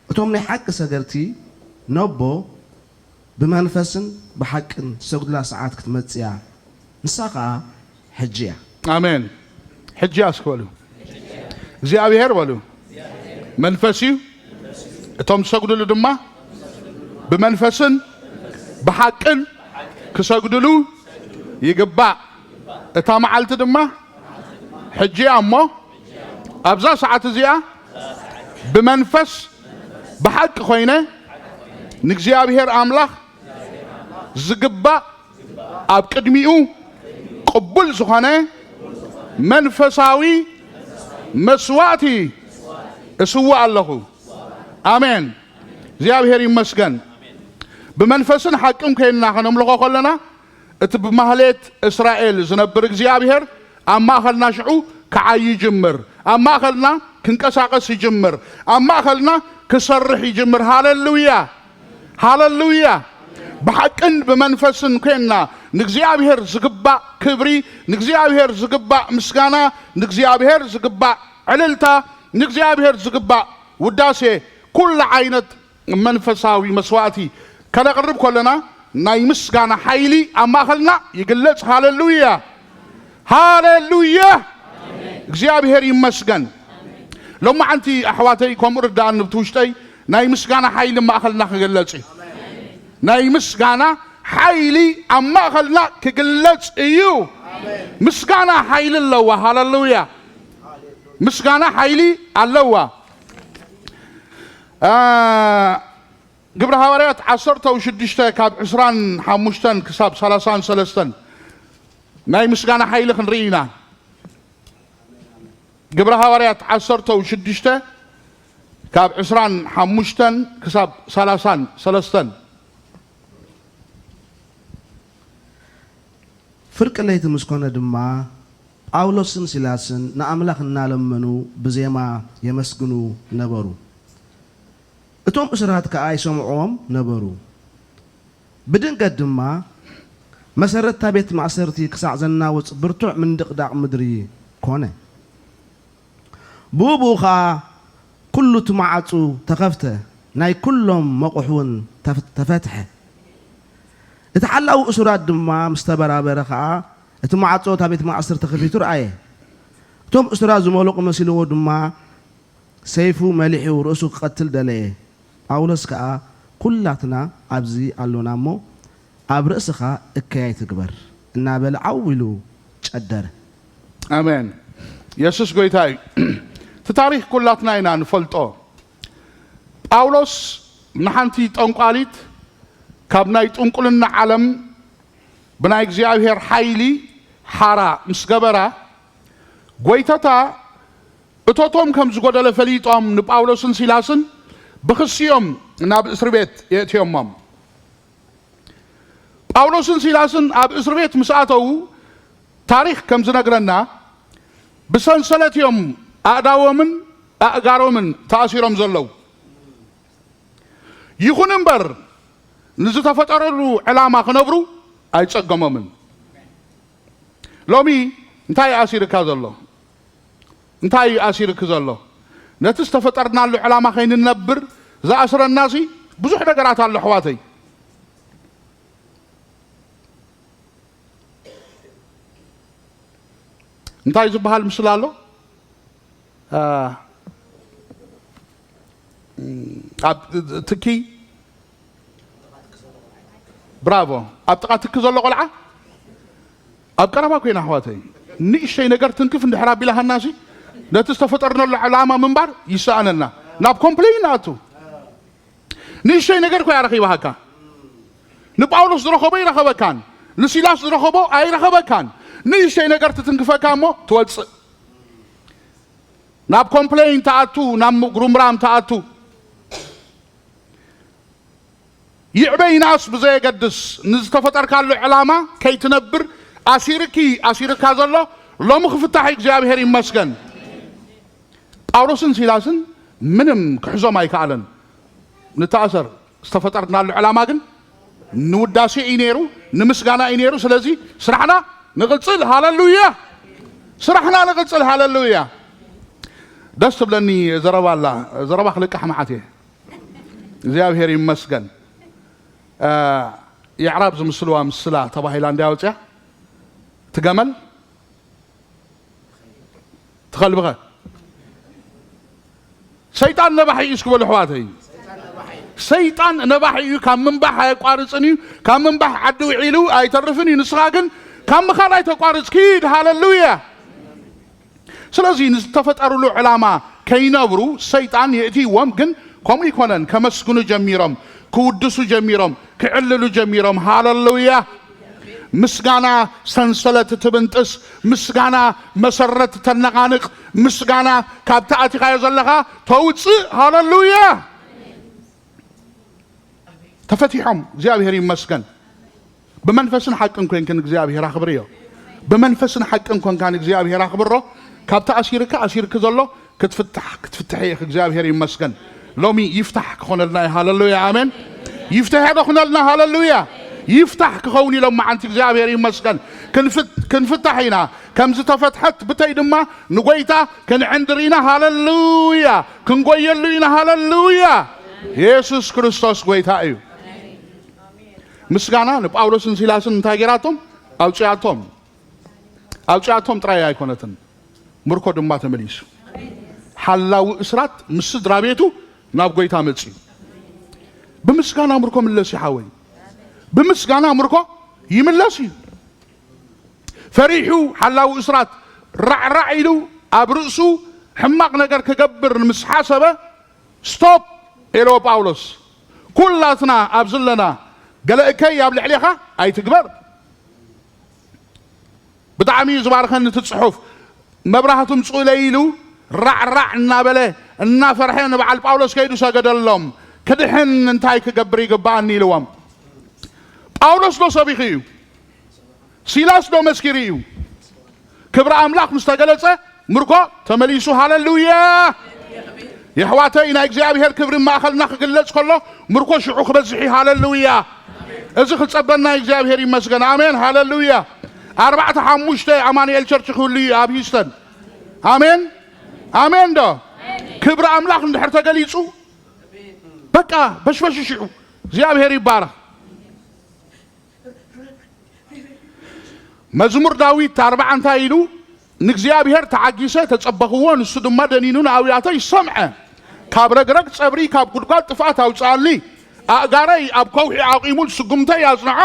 እቶም ናይ ሓቂ ሰገድቲ ነቦ ብመንፈስን ብሓቅን ዝሰግዱላ ሰዓት ክትመጽእ እያ፣ ንሳ ኸኣ ሕጂ እያ። ኣሜን። ሕጂ እያ እስኪ በሉ። እግዚኣብሔር በሉ። መንፈስ እዩ። እቶም ዝሰግዱሉ ድማ ብመንፈስን ብሓቅን ክሰግዱሉ ይግባእ። እታ መዓልቲ ድማ ሕጂ እያ እሞ፣ ኣብዛ ሰዓት እዚኣ ብመንፈስ ብሓቂ ኮይነ ንእግዚኣብሔር ኣምላኽ ዝግባእ፣ ኣብ ቅድሚኡ ቅቡል ዝኾነ መንፈሳዊ መስዋእቲ እስውእ ኣለኹ። ኣሜን። እግዚኣብሔር ይመስገን። ብመንፈስን ሓቅን ኮይንና ከነምልኾ ከለና፣ እቲ ብማህሌት እስራኤል ዝነብር እግዚኣብሔር ኣብ ማእኸልና ሽዑ ክዓይ ይጅምር። ኣብ ማእኸልና ክንቀሳቐስ ይጅምር። ኣብ ማእኸልና ክሰርሕ ይጅምር። ሃሌሉያ! ሃሌሉያ! ብሓቅን ብመንፈስን ኮይንና ንእግዚኣብሔር ዝግባእ ክብሪ፣ ንእግዚኣብሔር ዝግባእ ምስጋና፣ ንእግዚኣብሔር ዝግባእ ዕልልታ፣ ንእግዚኣብሔር ዝግባእ ውዳሴ፣ ኩሉ ዓይነት መንፈሳዊ መስዋእቲ ከነቕርብ ከለና ናይ ምስጋና ሓይሊ ኣብ ማእኸልና ይግለጽ። ሃሌሉያ! ሃሌሉያ! እግዚኣብሔር ይመስገን። ሎማዓንቲ ኣሕዋተይ ከምኡ ርድኣኒ ብቲ ውሽጠይ ናይ ምስጋና ሓይሊ ኣብ ማእኸልና ክግለጽ እዩ። ናይ ምስጋና ሓይሊ ኣብ ማእኸልና ክግለጽ እዩ። ምስጋና ሓይሊ ኣለዋ። ሃሌሉያ! ምስጋና ሓይሊ ኣለዋ። አ፣ ግብረ ሃዋርያት ዓሰርተ ሽዱሽተ ካብ ዕስራን ሓሙሽተን ክሳብ ሰላሳን ሰለስተን ናይ ምስጋና ሓይሊ ክንርኢ ኢና። ግብረ ሃዋርያት ዓሰርተ ሽዱሽተ ካብ ዕስራን ሓሙሽተን ክሳብ ሰላሳን ሰለስተን። ፍርቂ ለይቲ ምስ ኮነ ድማ፣ ጳውሎስን ሲላስን ንኣምላኽ እናለመኑ ብዜማ የመስግኑ ነበሩ። እቶም እሱራት ከኣ ይሰምዕዎም ነበሩ። ብድንገት ድማ፣ መሰረትታ ቤት ማእሰርቲ ክሳዕ ዘናውጽ ብርቱዕ ምንድቕዳቕ ምድሪ ኮነ። ብኡ ብኡ ኸኣ ኩሉ እቲ መዓጹ ተኸፍተ፣ ናይ ኩሎም መቑሕ እውን ተፍ-፣ ተፈትሐ። እቲ ሓላዊ እሱራት ድማ ምስ ተበራበረ ኸኣ፣ እቲ መዓጾ እታ ቤት ማእሰርቲ ተኸፊቱ ረኣየ። እቶም እሱራት ዝመለቑ መሲልዎ ድማ፣ ሰይፉ መሊሑ ርእሱ ክቐትል ደለየ። ጳውሎስ ከኣ፣ "ኩላትና ኣብዚ ኣሎና እሞ፣ ኣብ ርእስኻ እከይ ኣይትግበር" እናበለ ዓው ኢሉ ጨደረ። ኣሜን። የሱስ ጐይታ እዩ። እቲ ታሪኽ ኩላትና ኢና ንፈልጦ። ጳውሎስ ንሓንቲ ጠንቋሊት ካብ ናይ ጥንቁልና ዓለም ብናይ እግዚኣብሔር ሓይሊ ሓራ ምስ ገበራ፣ ጐይታታ እቶቶም ከም ዝጎደለ ፈሊጦም ንጳውሎስን ሲላስን ብኽሲ እዮም ናብ እስሪ ቤት የእትዮሞም። ጳውሎስን ሲላስን ኣብ እስሪ ቤት ምስ ኣተዉ፣ ታሪኽ ከም ዝነግረና፣ ብሰንሰለት እዮም ኣእዳዎምን ኣእጋሮምን ተኣሲሮም ዘለዉ። ይኹን እምበር፣ ንዝተፈጠረሉ ዕላማ ክነብሩ ኣይጸገሞምን። ሎሚ እንታይ እዩ ኣሲርካ ዘሎ? እንታይ እዩ ኣሲርኪ ዘሎ? ነቲ ዝተፈጠርናሉ ዕላማ ከይንነብር ዝኣስረናሲ ብዙሕ ነገራት ኣሎ፣ ኣሕዋተይ። እንታይ ዝበሃል ምስላ ኣሎ? አ፣ ኣብ ትኪ፣ ብራቮ። ኣብ ጥቓ ትኪ ዘሎ ቆልዓ ኣብ ቀረባ ኮይና፣ ኣሕዋተይ፣ ንእሽተይ ነገር ትንክፍ እንድሕር ኣቢላ ሃናሲ፣ ነቲ ዝተፈጠርናሉ ዕላማ ምንባር ይሰኣነና። ናብ ኮምፕሌን ኣቱ። ንእሽተይ ነገር እኮ እያ ረኺባሃካ። ንጳውሎስ ዝረኸቦ ኣይረኸበካን፣ ንሲላስ ዝረኸቦ ኣይረኸበካን። ንእሽተይ ነገር ትትንክፈካ እሞ ትወፅእ። ናብ ኮምፕሌን ተኣቱ፣ ናብ ምጉርምራም ተኣቱ። ይዕበ ይንኣስ ብዘየገድስ፣ ንዝተፈጠርካሉ ዕላማ ከይትነብር ኣሲርኪ ኣሲርካ ዘሎ ሎሚ ክፍታሕ እዩ። እግዚኣብሔር ይመስገን። ጳውሎስን ሲላስን ምንም ክሕዞም ኣይከኣለን። ንተኣሰር፣ ዝተፈጠርናሉ ዕላማ ግን ንውዳሴ እዩ ነይሩ፣ ንምስጋና እዩ ነይሩ። ስለዚ ስራሕና ንቕጽል። ሃለሉያ! ስራሕና ንቕጽል። ሃለሉያ! ደስ ትብለኒ ዘረባ ኣላ። ዘረባ ክልቃሕ መዓት እየ። እግዚኣብሔር ይመስገን። እ፣ የዕራብ ዝምስልዋ ምስላ ተባሂላ እንድያ ወፅያ። ትገመል ትኸልብኸ። ሰይጣን ነባሒ እዩ እስኪ በሉ ኣሕዋተይ። ሰይጣን ነባሒ እዩ፣ ካብ ምንባሕ ኣየቋርፅን እዩ። ካብ ምንባሕ ዓዲ ውዒሉ ኣይተርፍን እዩ። ንስኻ ግን ካብ ምኻድ ኣይተቋርፅ፣ ኪድ። ሃለሉያ! ስለዚ ንዝተፈጠሩሉ ዕላማ ከይነብሩ ሰይጣን የእትይዎም። ግን ከምኡ ይኮነን። ከመስግኑ ጀሚሮም፣ ክውድሱ ጀሚሮም፣ ክዕልሉ ጀሚሮም። ሃለሉያ! ምስጋና ሰንሰለት ትብንጥስ፣ ምስጋና መሰረት ተነቓንቕ፣ ምስጋና ካብቲ ኣቲኻዮ ዘለኻ ተውፅእ። ሃለሉያ! ተፈቲሖም። እግዚኣብሔር ይመስገን። ብመንፈስን ሓቅን ኮንክን እግዚኣብሔር ኣኽብርዮ። ብመንፈስን ሓቅን ኮንካ ንእግዚኣብሔር ኣኽብሮ። ካብቲ ኣሲርካ ኣሲርክ ዘሎ ክትፍታሕ ክትፍትሐ ኢኽ። እግዚኣብሔር ይመስገን። ሎሚ ይፍታሕ ክኾነልና እዩ። ሃለሉያ፣ ኣሜን። ይፍትሐ ዶ ክኾነልና? ሃለሉያ። ይፍታሕ ክኸውን ኢሎም መዓንቲ። እግዚኣብሔር ይመስገን። ክንፍት-፣ ክንፍታሕ ኢና። ከም ዝተፈትሐት ብተይ ድማ ንጎይታ ክንዕንድር ኢና። ሃለሉያ። ክንጎየሉ ኢና። ሃለሉያ። የሱስ ክርስቶስ ጎይታ እዩ። ምስጋና ንጳውሎስን ሲላስን እንታይ ገይራቶም? ኣውፅኣቶም። ኣውፅኣቶም ጥራይ ኣይኮነትን፣ ምርኮ ድማ ተመሊሱ። ሓላዊ እስራት ምስ ስድራ ቤቱ ናብ ጎይታ መፅዩ። ብምስጋና ምርኮ ምለስ እዩ ሓወይ። ብምስጋና ምርኮ ይምለስ እዩ። ፈሪሑ ሓላዊ እስራት ራዕራዕ ኢሉ ኣብ ርእሱ ሕማቕ ነገር ክገብር ምስ ሓሰበ፣ ስቶፕ ኢልዎ ጳውሎስ። ኩላትና ኣብ ዘለና ገለ እከይ ኣብ ልዕሌኻ ኣይትግበር። ብጣዕሚ እዩ ዝባርኸኒ እቲ ጽሑፍ። መብራህቲ ምጽኡለይ ኢሉ ራዕራዕ እናበለ እናፈርሐ ንበዓል ጳውሎስ ከይዱ ሰገደሎም። ክድሕን እንታይ ክገብር ይግባኣኒ ኢልዎም። ጳውሎስ ዶ ሰቢኹ እዩ? ሲላስ ዶ መስኪሩ እዩ? ክብሪ ኣምላኽ ምስ ተገለጸ ምርኮ ተመሊሱ። ሃለሉያ! የሕዋተይ፣ ናይ እግዚኣብሔር ክብሪ ማእኸልና ክግለጽ ከሎ ምርኮ ሽዑ ክበዝሕ እዩ። ሃለሉያ! እዚ ክጸበና እግዚኣብሔር ይመስገን። ኣሜን። ሃለሉያ! ኣርባዕተ ሓሙሽተ ኣማኑኤል ቸርች ክህሉ እዩ ኣብ ሂስተን። ኣሜን። ኣሜን ዶ? ክብሪ ኣምላኽ እንድሕር ተገሊጹ በቃ በሽበሽ ሽዑ እግዚኣብሔር ይባረኽ። መዝሙር ዳዊት ኣርባዓ እንታይ ኢሉ? ንእግዚኣብሔር ተዓጊሰ ተጸበኽዎ፣ ንሱ ድማ ደኒኑ ንኣውያተይ ሰምዐ። ካብ ረግረግ ጸብሪ፣ ካብ ጉድጓድ ጥፍኣት ኣውጽኣኒ። ኣእጋረይ ኣብ ከውሒ ኣቑሙ፣ ስጉምተይ ኣጽንዖ።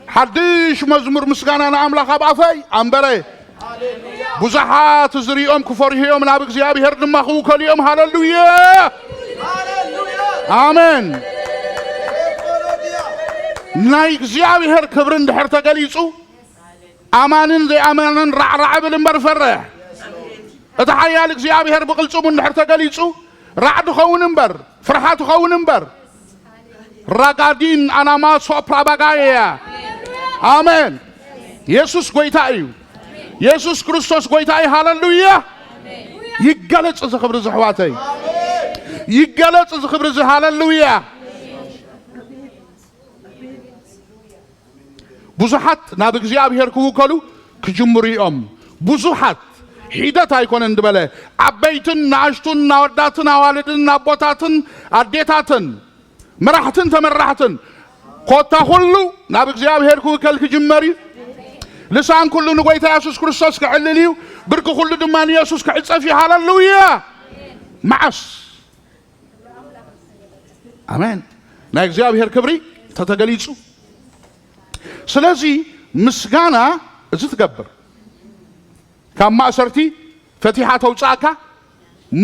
ሓድሽ መዝሙር ምስጋና ንኣምላኽ ኣብ ኣፈይ ኣንበረ። ብዙሓት ዝሪኦም ክፈርሁ እዮም፣ ናብ እግዚኣብሔር ድማ ክውከሉ እዮም። ሃለሉያ! ኣሜን። ናይ እግዚኣብሔር ክብሪ እንድሕር ተገሊጹ፣ ኣማንን ዘይኣማንን ራዕራዕ ብል እምበር ፈርሕ። እቲ ሓያል እግዚኣብሔር ብቕልጽሙ እንድሕር ተገሊጹ፣ ራዕዲ ኸውን እምበር፣ ፍርሃት ኸውን እምበር። ራጋዲን ኣናማሶ ፕራባጋያ። ኣሜን። የሱስ ጎይታ እዩ። የሱስ ክርስቶስ ጎይታ እዩ። ሃለሉያ። ይገለጽ እዚ ክብሪ እዚ ኣሕዋተይ። ይገለጽ እዚ ክብሪ እዚ። ሃለሉያ። ብዙሓት ናብ እግዚኣብሔር ክውከሉ ክጅምሩ እዮም። ብዙሓት ሒደት ኣይኮነን ዝበለ፣ ዓበይትን ንኣሽቱን፣ ኣወዳትን ኣዋልድን፣ ኣቦታትን ኣዴታትን፣ መራሕትን ተመራሕትን፣ ኮታ ኩሉ ናብ እግዚኣብሔር ክውከል ክጅመር እዩ። ልሳን ኩሉ ንጎይታ የሱስ ክርስቶስ ክዕልል እዩ። ብርኪ ኩሉ ድማ ንየሱስ ክዕጸፍ እዩ። ሃለሉያ! መዓስ? ኣሜን። ናይ እግዚኣብሔር ክብሪ ተተገሊጹ። ስለዚ ምስጋና እዚ ትገብር፣ ካብ ማእሰርቲ ፈቲሓ ተውጽኣካ፣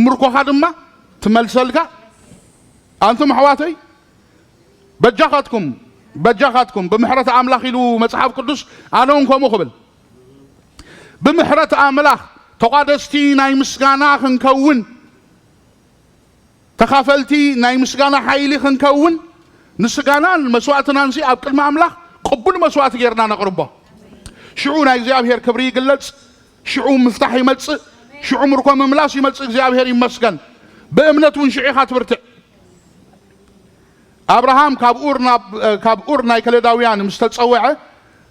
ምርኮኻ ድማ ትመልሰልካ። ኣንቱም ኣሕዋተይ፣ በጃኻትኩም፣ በጃኻትኩም፣ ብምሕረት ኣምላኽ ኢሉ መጽሓፍ ቅዱስ፣ ኣነ እውን ከምኡ ክብል፣ ብምሕረት ኣምላኽ ተቋደስቲ ናይ ምስጋና ክንከውን፣ ተኻፈልቲ ናይ ምስጋና ሓይሊ ክንከውን፣ ንስጋናን መስዋእትናንሲ ኣብ ቅድሚ ኣምላኽ ቅቡል መስዋእቲ ጌርና ነቕርቦ። ሽዑ ናይ እግዚኣብሔር ክብሪ ይግለጽ፣ ሽዑ ምፍታሕ ይመጽእ፣ ሽዑ ምርኮ ምምላስ ይመጽእ። እግዚኣብሔር ይመስገን። ብእምነት እውን ሽዑ ኢኻ ትብርትዕ። ኣብርሃም ካብ ኡር ናብ፣ ካብ ኡር ናይ ከለዳውያን ምስ ተጸውዐ፣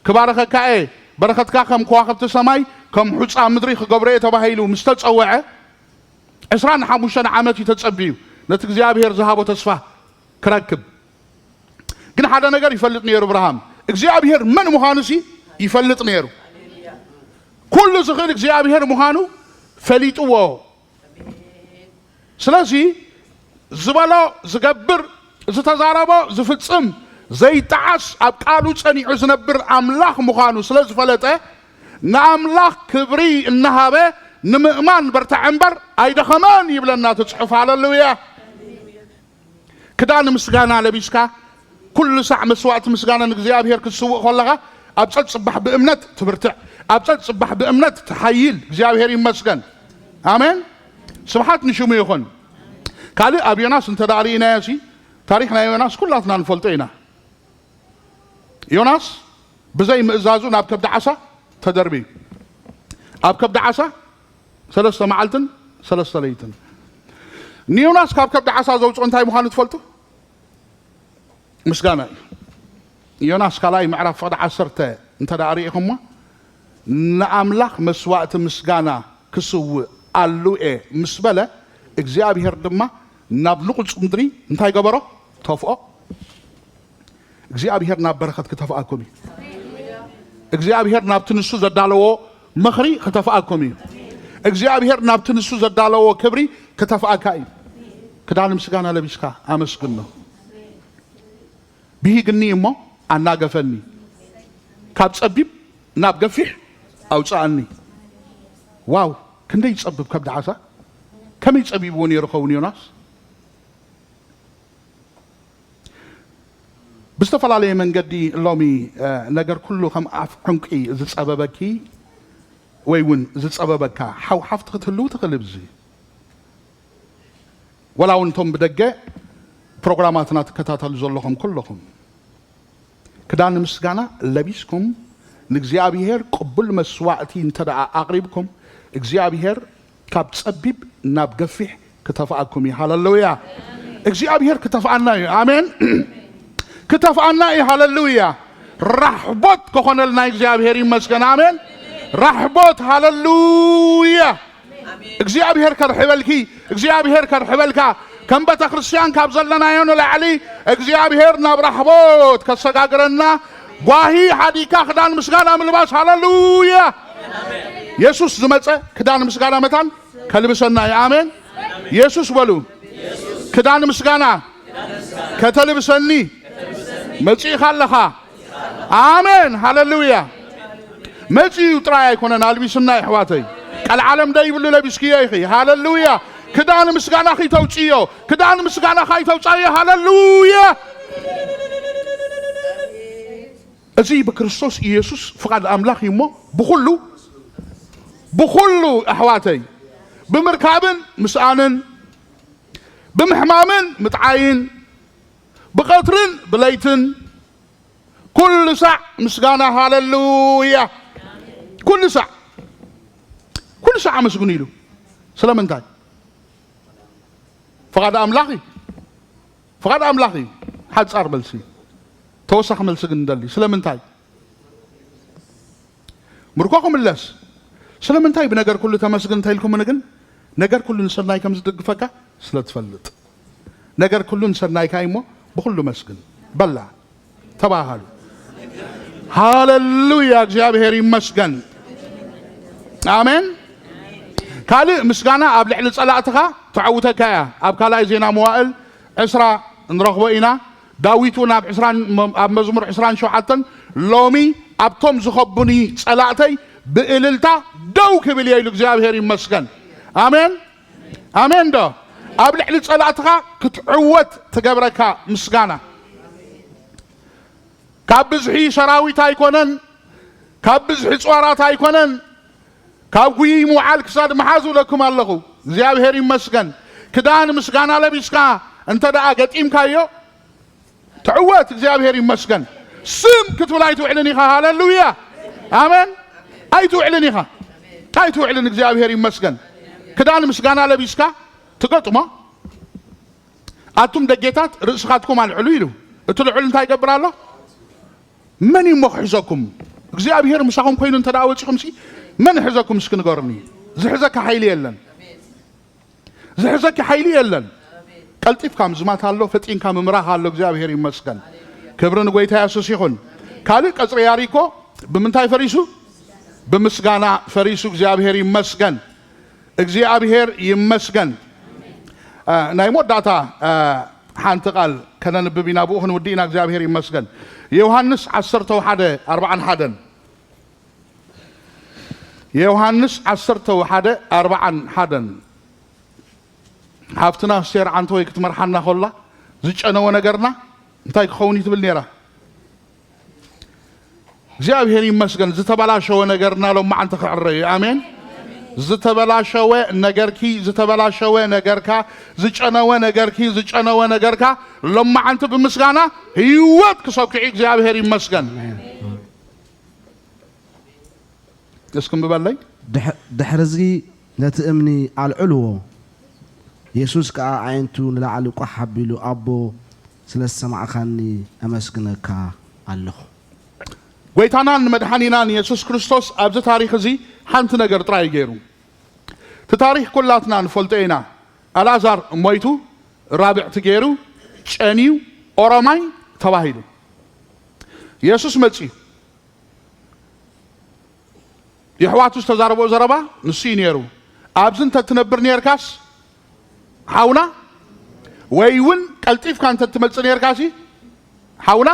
ክባረኸካ እየ፣ በረኸትካ ከም ከዋኽብቲ ሰማይ፣ ከም ሑጻ ምድሪ ክገብሮ እየ ተባሂሉ ምስ ተጸውዐ፣ ዕስራን ሓሙሽተን ዓመት እዩ ተጸቢዩ፣ ነቲ እግዚኣብሔር ዝሃቦ ተስፋ ክረክብ። ግን ሓደ ነገር ይፈልጥ ነይሩ ኣብርሃም፣ እግዚኣብሔር መን ምዃኑሲ ይፈልጥ ነይሩ። ኩሉ ዝኽእል እግዚኣብሔር ምዃኑ ፈሊጥዎ። ስለዚ ዝበሎ ዝገብር፣ ዝተዛረቦ ዝፍጽም፣ ዘይጠዓስ፣ ኣብ ቃሉ ጸኒዑ ዝነብር ኣምላኽ ምዃኑ ስለ ዝፈለጠ፣ ንኣምላኽ ክብሪ እናሃበ ንምእማን በርትዐ እምበር ኣይደኸመን ይብለና እቲ ጽሑፍ። ሃለሉያ! ክዳን ምስጋና ለቢስካ፣ ኩሉ ሳዕ መስዋእቲ ምስጋና ንእግዚኣብሔር ክትስውእ ከለኻ፣ ኣብ ጸጽባሕ ብእምነት ትብርትዕ፣ ኣብ ጸጽባሕ ብእምነት ትሓይል። እግዚኣብሔር ይመስገን። ኣሜን። ስብሓት ንሽሙ ይኹን። ካልእ ኣብ ዮናስ እንተ ደኣ ርኢናዮ ሲ፣ ታሪኽ ናይ ዮናስ ኩላትና ንፈልጦ ኢና። ዮናስ ብዘይ ምእዛዙ ናብ ከብዲ ዓሳ ተደርብዩ። ኣብ ከብዲ ዓሳ ሰለስተ መዓልትን ሰለስተ ለይትን። ንዮናስ ካብ ከብዲ ዓሳ ዘውፅኦ እንታይ ምዃኑ ትፈልጡ? ምስጋና እዩ። ዮናስ ካልኣይ ምዕራፍ ፍቕዲ ዓሰርተ እንተ ደኣ ርኢኹሞ፣ ንኣምላኽ መስዋእቲ ምስጋና ክስውእ ኣሉ እየ ምስ በለ፣ እግዚኣብሔር ድማ ናብ ንቑጽ ምድሪ እንታይ ገበሮ? ተፍኦ። እግዚኣብሔር ናብ በረኸት ክተፍኣኩም እዩ። እግዚኣብሔር ናብቲ ንሱ ዘዳለዎ ምኽሪ ክተፍኣኩም እዩ። እግዚኣብሔር ናብቲ ንሱ ዘዳለዎ ክብሪ ክተፍኣካ እዩ። ክዳን ምስጋና ለቢስካ ኣመስግኖ። ብሂግኒ እሞ ኣናገፈኒ፣ ካብ ጸቢብ ናብ ገፊሕ ኣውጽኣኒ። ዋው፣ ክንደይ ይጸብብ ከብዲ ዓሳ! ከመይ ጸቢብዎ ነይሩ ኸውን ዮናስ? ብዝተፈላለየ መንገዲ ሎሚ፣ እ፣ ነገር ኩሉ ከም ኣፍ ዕንቂ ዝጸበበኪ ወይ እውን ዝጸበበካ ሓው ሓፍቲ ክትህልው ትኽእል። ብዚ ወላ እውን እቶም ብደገ ፕሮግራማትና ትከታተሉ ዘለኹም ኩለኹም፣ ክዳን ምስጋና ለቢስኩም ንእግዚኣብሔር ቅቡል መስዋዕቲ እንተ ደኣ ኣቕሪብኩም፣ እግዚኣብሔር ካብ ጸቢብ ናብ ገፊሕ ክተፍኣኩም እዩ። ሃለሉያ! እግዚኣብሔር ክተፍኣና እዩ። ኣሜን። ክተፍኣና እዩ። ሃለሉያ! ራሕቦት ክኾነልና እግዚኣብሔር ይመስገን። ኣሜን። ራሕቦት፣ ሃለሉያ! እግዚኣብሔር ከርሕበልኪ፣ እግዚኣብሔር ከርሕበልካ። ከም ቤተ ክርስቲያን ካብ ዘለናዮ ንላዕሊ እግዚኣብሔር ናብ ራሕቦት ከሰጋግረና፣ ጓሂ ሓዲግካ ክዳን ምስጋና ምልባስ። ሃለሉያ! የሱስ ዝመጸ ክዳን ምስጋና መታን ከልብሰና እዩ። ኣሜን። የሱስ በሉ፣ ክዳን ምስጋና ከተልብሰኒ መጺእኻ ኣለኻ። ኣሜን፣ ሃለሉያ። መጺኡ ጥራይ ኣይኮነን ኣልቢስና፣ የሕዋተይ። ቀልዓለም ደይብሉ ለቢስክዮ ኢኺ። ሃለሉያ። ክዳን ምስጋና ኺተውጽዮ፣ ክዳን ምስጋና ኻይተውጻዮ። ሃለሉያ። እዚ ብክርስቶስ ኢየሱስ ፍቓድ ኣምላኽ እዩ እሞ፣ ብኹሉ፣ ብኹሉ ኣሕዋተይ፣ ብምርካብን ምስኣንን፣ ብምሕማምን ምጥዓይን፣ ብቐትርን ብለይትን፣ ኩሉ ሳዕ ምስጋና። ሃለሉያ። ኩሉ ሳዕ፣ ኩሉ ሳዕ ኣመስግኑ ኢሉ። ስለምንታይ? ፍቓድ ኣምላኽ እዩ። ፍቓድ ኣምላኽ እዩ። ሓጻር መልሲ። ተወሳኺ መልሲ ግን ንደሊ። ስለምንታይ? ምርኮ ክምለስ። ስለምንታይ ብነገር ኩሉ ተመስግን እንተኢልኩምኒ ግን፣ ነገር ኩሉ ንሰናይ ከም ዝድግፈካ ስለ ትፈልጥ። ነገር ኩሉ ንሰናይካ እዩ እሞ ብኹሉ መስግን። በላ። ተባሃሉ። ሃለሉያ፣ እግዚኣብሔር ይመስገን። ኣሜን። ካልእ ምስጋና ኣብ ልዕሊ ጸላእትኻ ተዓውተካ እያ። ኣብ ካልኣይ ዜና መዋእል ዕስራ ንረኽቦ ኢና። ዳዊት እውን ኣብ ዕስራ፣ ኣብ መዝሙር ዕስራን ሸውዓተን፣ ሎሚ ኣብቶም ዝኸቡኒ ጸላእተይ ብእልልታ ደው ክብል እየ ኢሉ። እግዚኣብሔር ይመስገን። ኣሜን። ኣሜን ዶ? ኣብ ልዕሊ ጸላእትኻ ክትዕወት ትገብረካ ምስጋና። ካብ ብዝሒ ሰራዊት ኣይኮነን፣ ካብ ብዝሒ ጸዋራት ኣይኮነን፣ ካብ ጉይይ ምውዓል ክሳድ መሓዝ ውለኩም ኣለኹ። እግዚኣብሔር ይመስገን። ክዳን ምስጋና ለቢስካ እንተ ደኣ ገጢምካዮ፣ ትዕወት። እግዚኣብሔር ይመስገን። ስም ክትብል ኣይትውዕልን ኢኻ። ሃለሉያ፣ ኣሜን። ኣይትውዕልን ኢኻ፣ ኣይትውዕልን። እግዚኣብሔር ይመስገን። ክዳን ምስጋና ለቢስካ ትገጥሞ። ኣቱም ደጌታት ርእስኻትኩም ኣልዕሉ ኢሉ። እቲ ልዑል እንታይ ይገብር ኣሎ? መን እዩ እሞ ክሕዘኩም? እግዚኣብሔር ምሳኹም ኮይኑ እንተ ደኣ ወጺኹም ሲ፣ መን ይሕዘኩም እስኪ ንገሩኒ። ዝሕዘካ ሓይሊ የለን። ዝሕዘኪ ሓይሊ የለን። ቀልጢፍካ ምዝማት ኣሎ፣ ፈጢንካ ምምራኽ ኣሎ። እግዚኣብሔር ይመስገን። ክብሪ ንጎይታ የሱስ ይኹን። ካልእ ቀጽሪ ያሪኮ ብምንታይ ፈሪሱ? ብምስጋና ፈሪሱ። እግዚኣብሔር ይመስገን። እግዚኣብሔር ይመስገን። እ፣ ናይ መወዳእታ፣ እ፣ ሓንቲ ቃል ከነንብብ ኢና፣ ብኡ ክንውድእ ኢና። እግዚኣብሔር ይመስገን። ዮሃንስ ዓሰርተ ሓደ ኣርብዓን ሓደን። ዮሃንስ ዓሰርተ ሓደ ኣርብዓን ሓደን። ሓፍትና ኣስቴር ዓንተወይ ክትመርሓና ኮላ ዝጨነወ ነገርና እንታይ ክኸውን እዩ ትብል ነይራ? እግዚኣብሔር ይመስገን፣ ዝተበላሸወ ነገርና ሎማዓንቲ ክዕረ እዩ። ኣሜን። ዝተበላሸወ ነገርኪ፣ ዝተበላሸወ ነገርካ፣ ዝጨነወ ነገርኪ፣ ዝጨነወ ነገርካ ሎማዓንቲ ብምስጋና ህይወት ክሰኩዕ እዩ። እግዚኣብሔር ይመስገን። እስኪ እምቢ በለይ። ድሕ-፣ ድሕርዚ ነቲ እምኒ ኣልዕልዎ። የሱስ ከኣ ኣዒንቱ ንላዕሊ ቋሕ ኣቢሉ፣ ኣቦ፣ ስለ ዝሰማዕካኒ ኣመስግነካ ኣለኹ። ጎይታናን መድሓኒናን የሱስ ክርስቶስ ኣብዚ ታሪኽ እዚ ሓንቲ ነገር ጥራይ ገይሩ። እቲ ታሪኽ ኩላትና ንፈልጦ ኢና። ኣልኣዛር ሞይቱ፣ ራብዕቲ ገይሩ፣ ጨንዩ፣ ኦሮማይ ተባሂሉ። የሱስ መጺኡ። የሕዋቱ ዝተዛረብኦ ዘረባ ንሱ እዩ ነይሩ። ኣብዚ እንተ ትነብር ነርካስ ሓውና፣ ወይ እውን ቀልጢፍካ እንተ ትመጽእ ነርካሲ ሓውና፣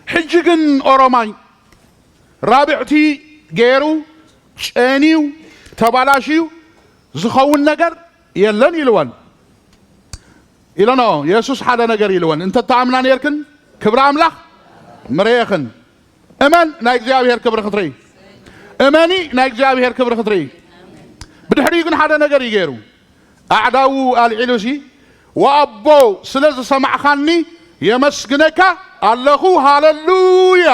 ሕጂ ግን ኦሮማይ ራብዕቲ ገይሩ ጨንዩ ተባላሽዩ ዝኸውን ነገር የለን ኢልወን። ኢለንኦ፣ የሱስ ሓደ ነገር ኢልወን፣ "እንተ ተኣምና ነርክን ክብሪ ኣምላኽ ምረኤኽን። እመን ናይ እግዚኣብሔር ክብሪ ክትርኢ። እመኒ ናይ እግዚኣብሔር ክብሪ ክትርኢ።" ብድሕሪኡ ግን ሓደ ነገር እዩ ገይሩ። ኣዕዳዉ ኣልዒሉሲ፣ "ወኣቦ ስለ ዝሰማዕኻኒ የመስግነካ ኣለኹ። ሃለሉያ!"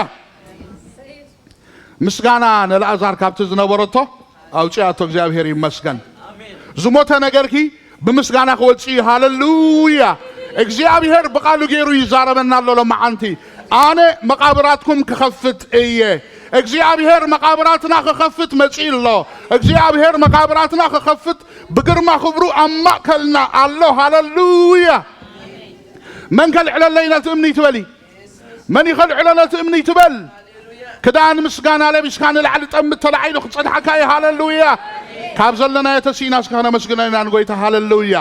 ምስጋና ንኣልኣዛር ካብቲ ዝነበረቶ ኣውፅኣቶ። እግዚኣብሔር ይመስገን። ዝሞተ ነገርኪ ብምስጋና ክወፅእ እዩ። ሃለሉያ! እግዚኣብሔር ብቓሉ ገይሩ ይዛረበና ኣሎ። ሎማዓንቲ ኣነ መቓብራትኩም ክኸፍት እየ። እግዚኣብሔር መቓብራትና ክኸፍት መፂኡ ኣሎ። እግዚኣብሔር መቓብራትና ክኸፍት ብግርማ ክብሩ ኣብ ማእከልና ኣሎ። ሃለሉያ! መን ከልዕለለይ ነቲ እምኒ ትበሊ? መን ይኸልዕሎ ነቲ እምኒ ትበል? ክዳን ምስጋና ለቢስካ ንላዕሊ ጠምት ተላዒሉ ክጸንሓካ እዩ። ሃለሉያ! ካብ ዘለናዮ ተሲእና እስከ ከነመስግኖ ኢና ንጎይታ። ሃለሉያ!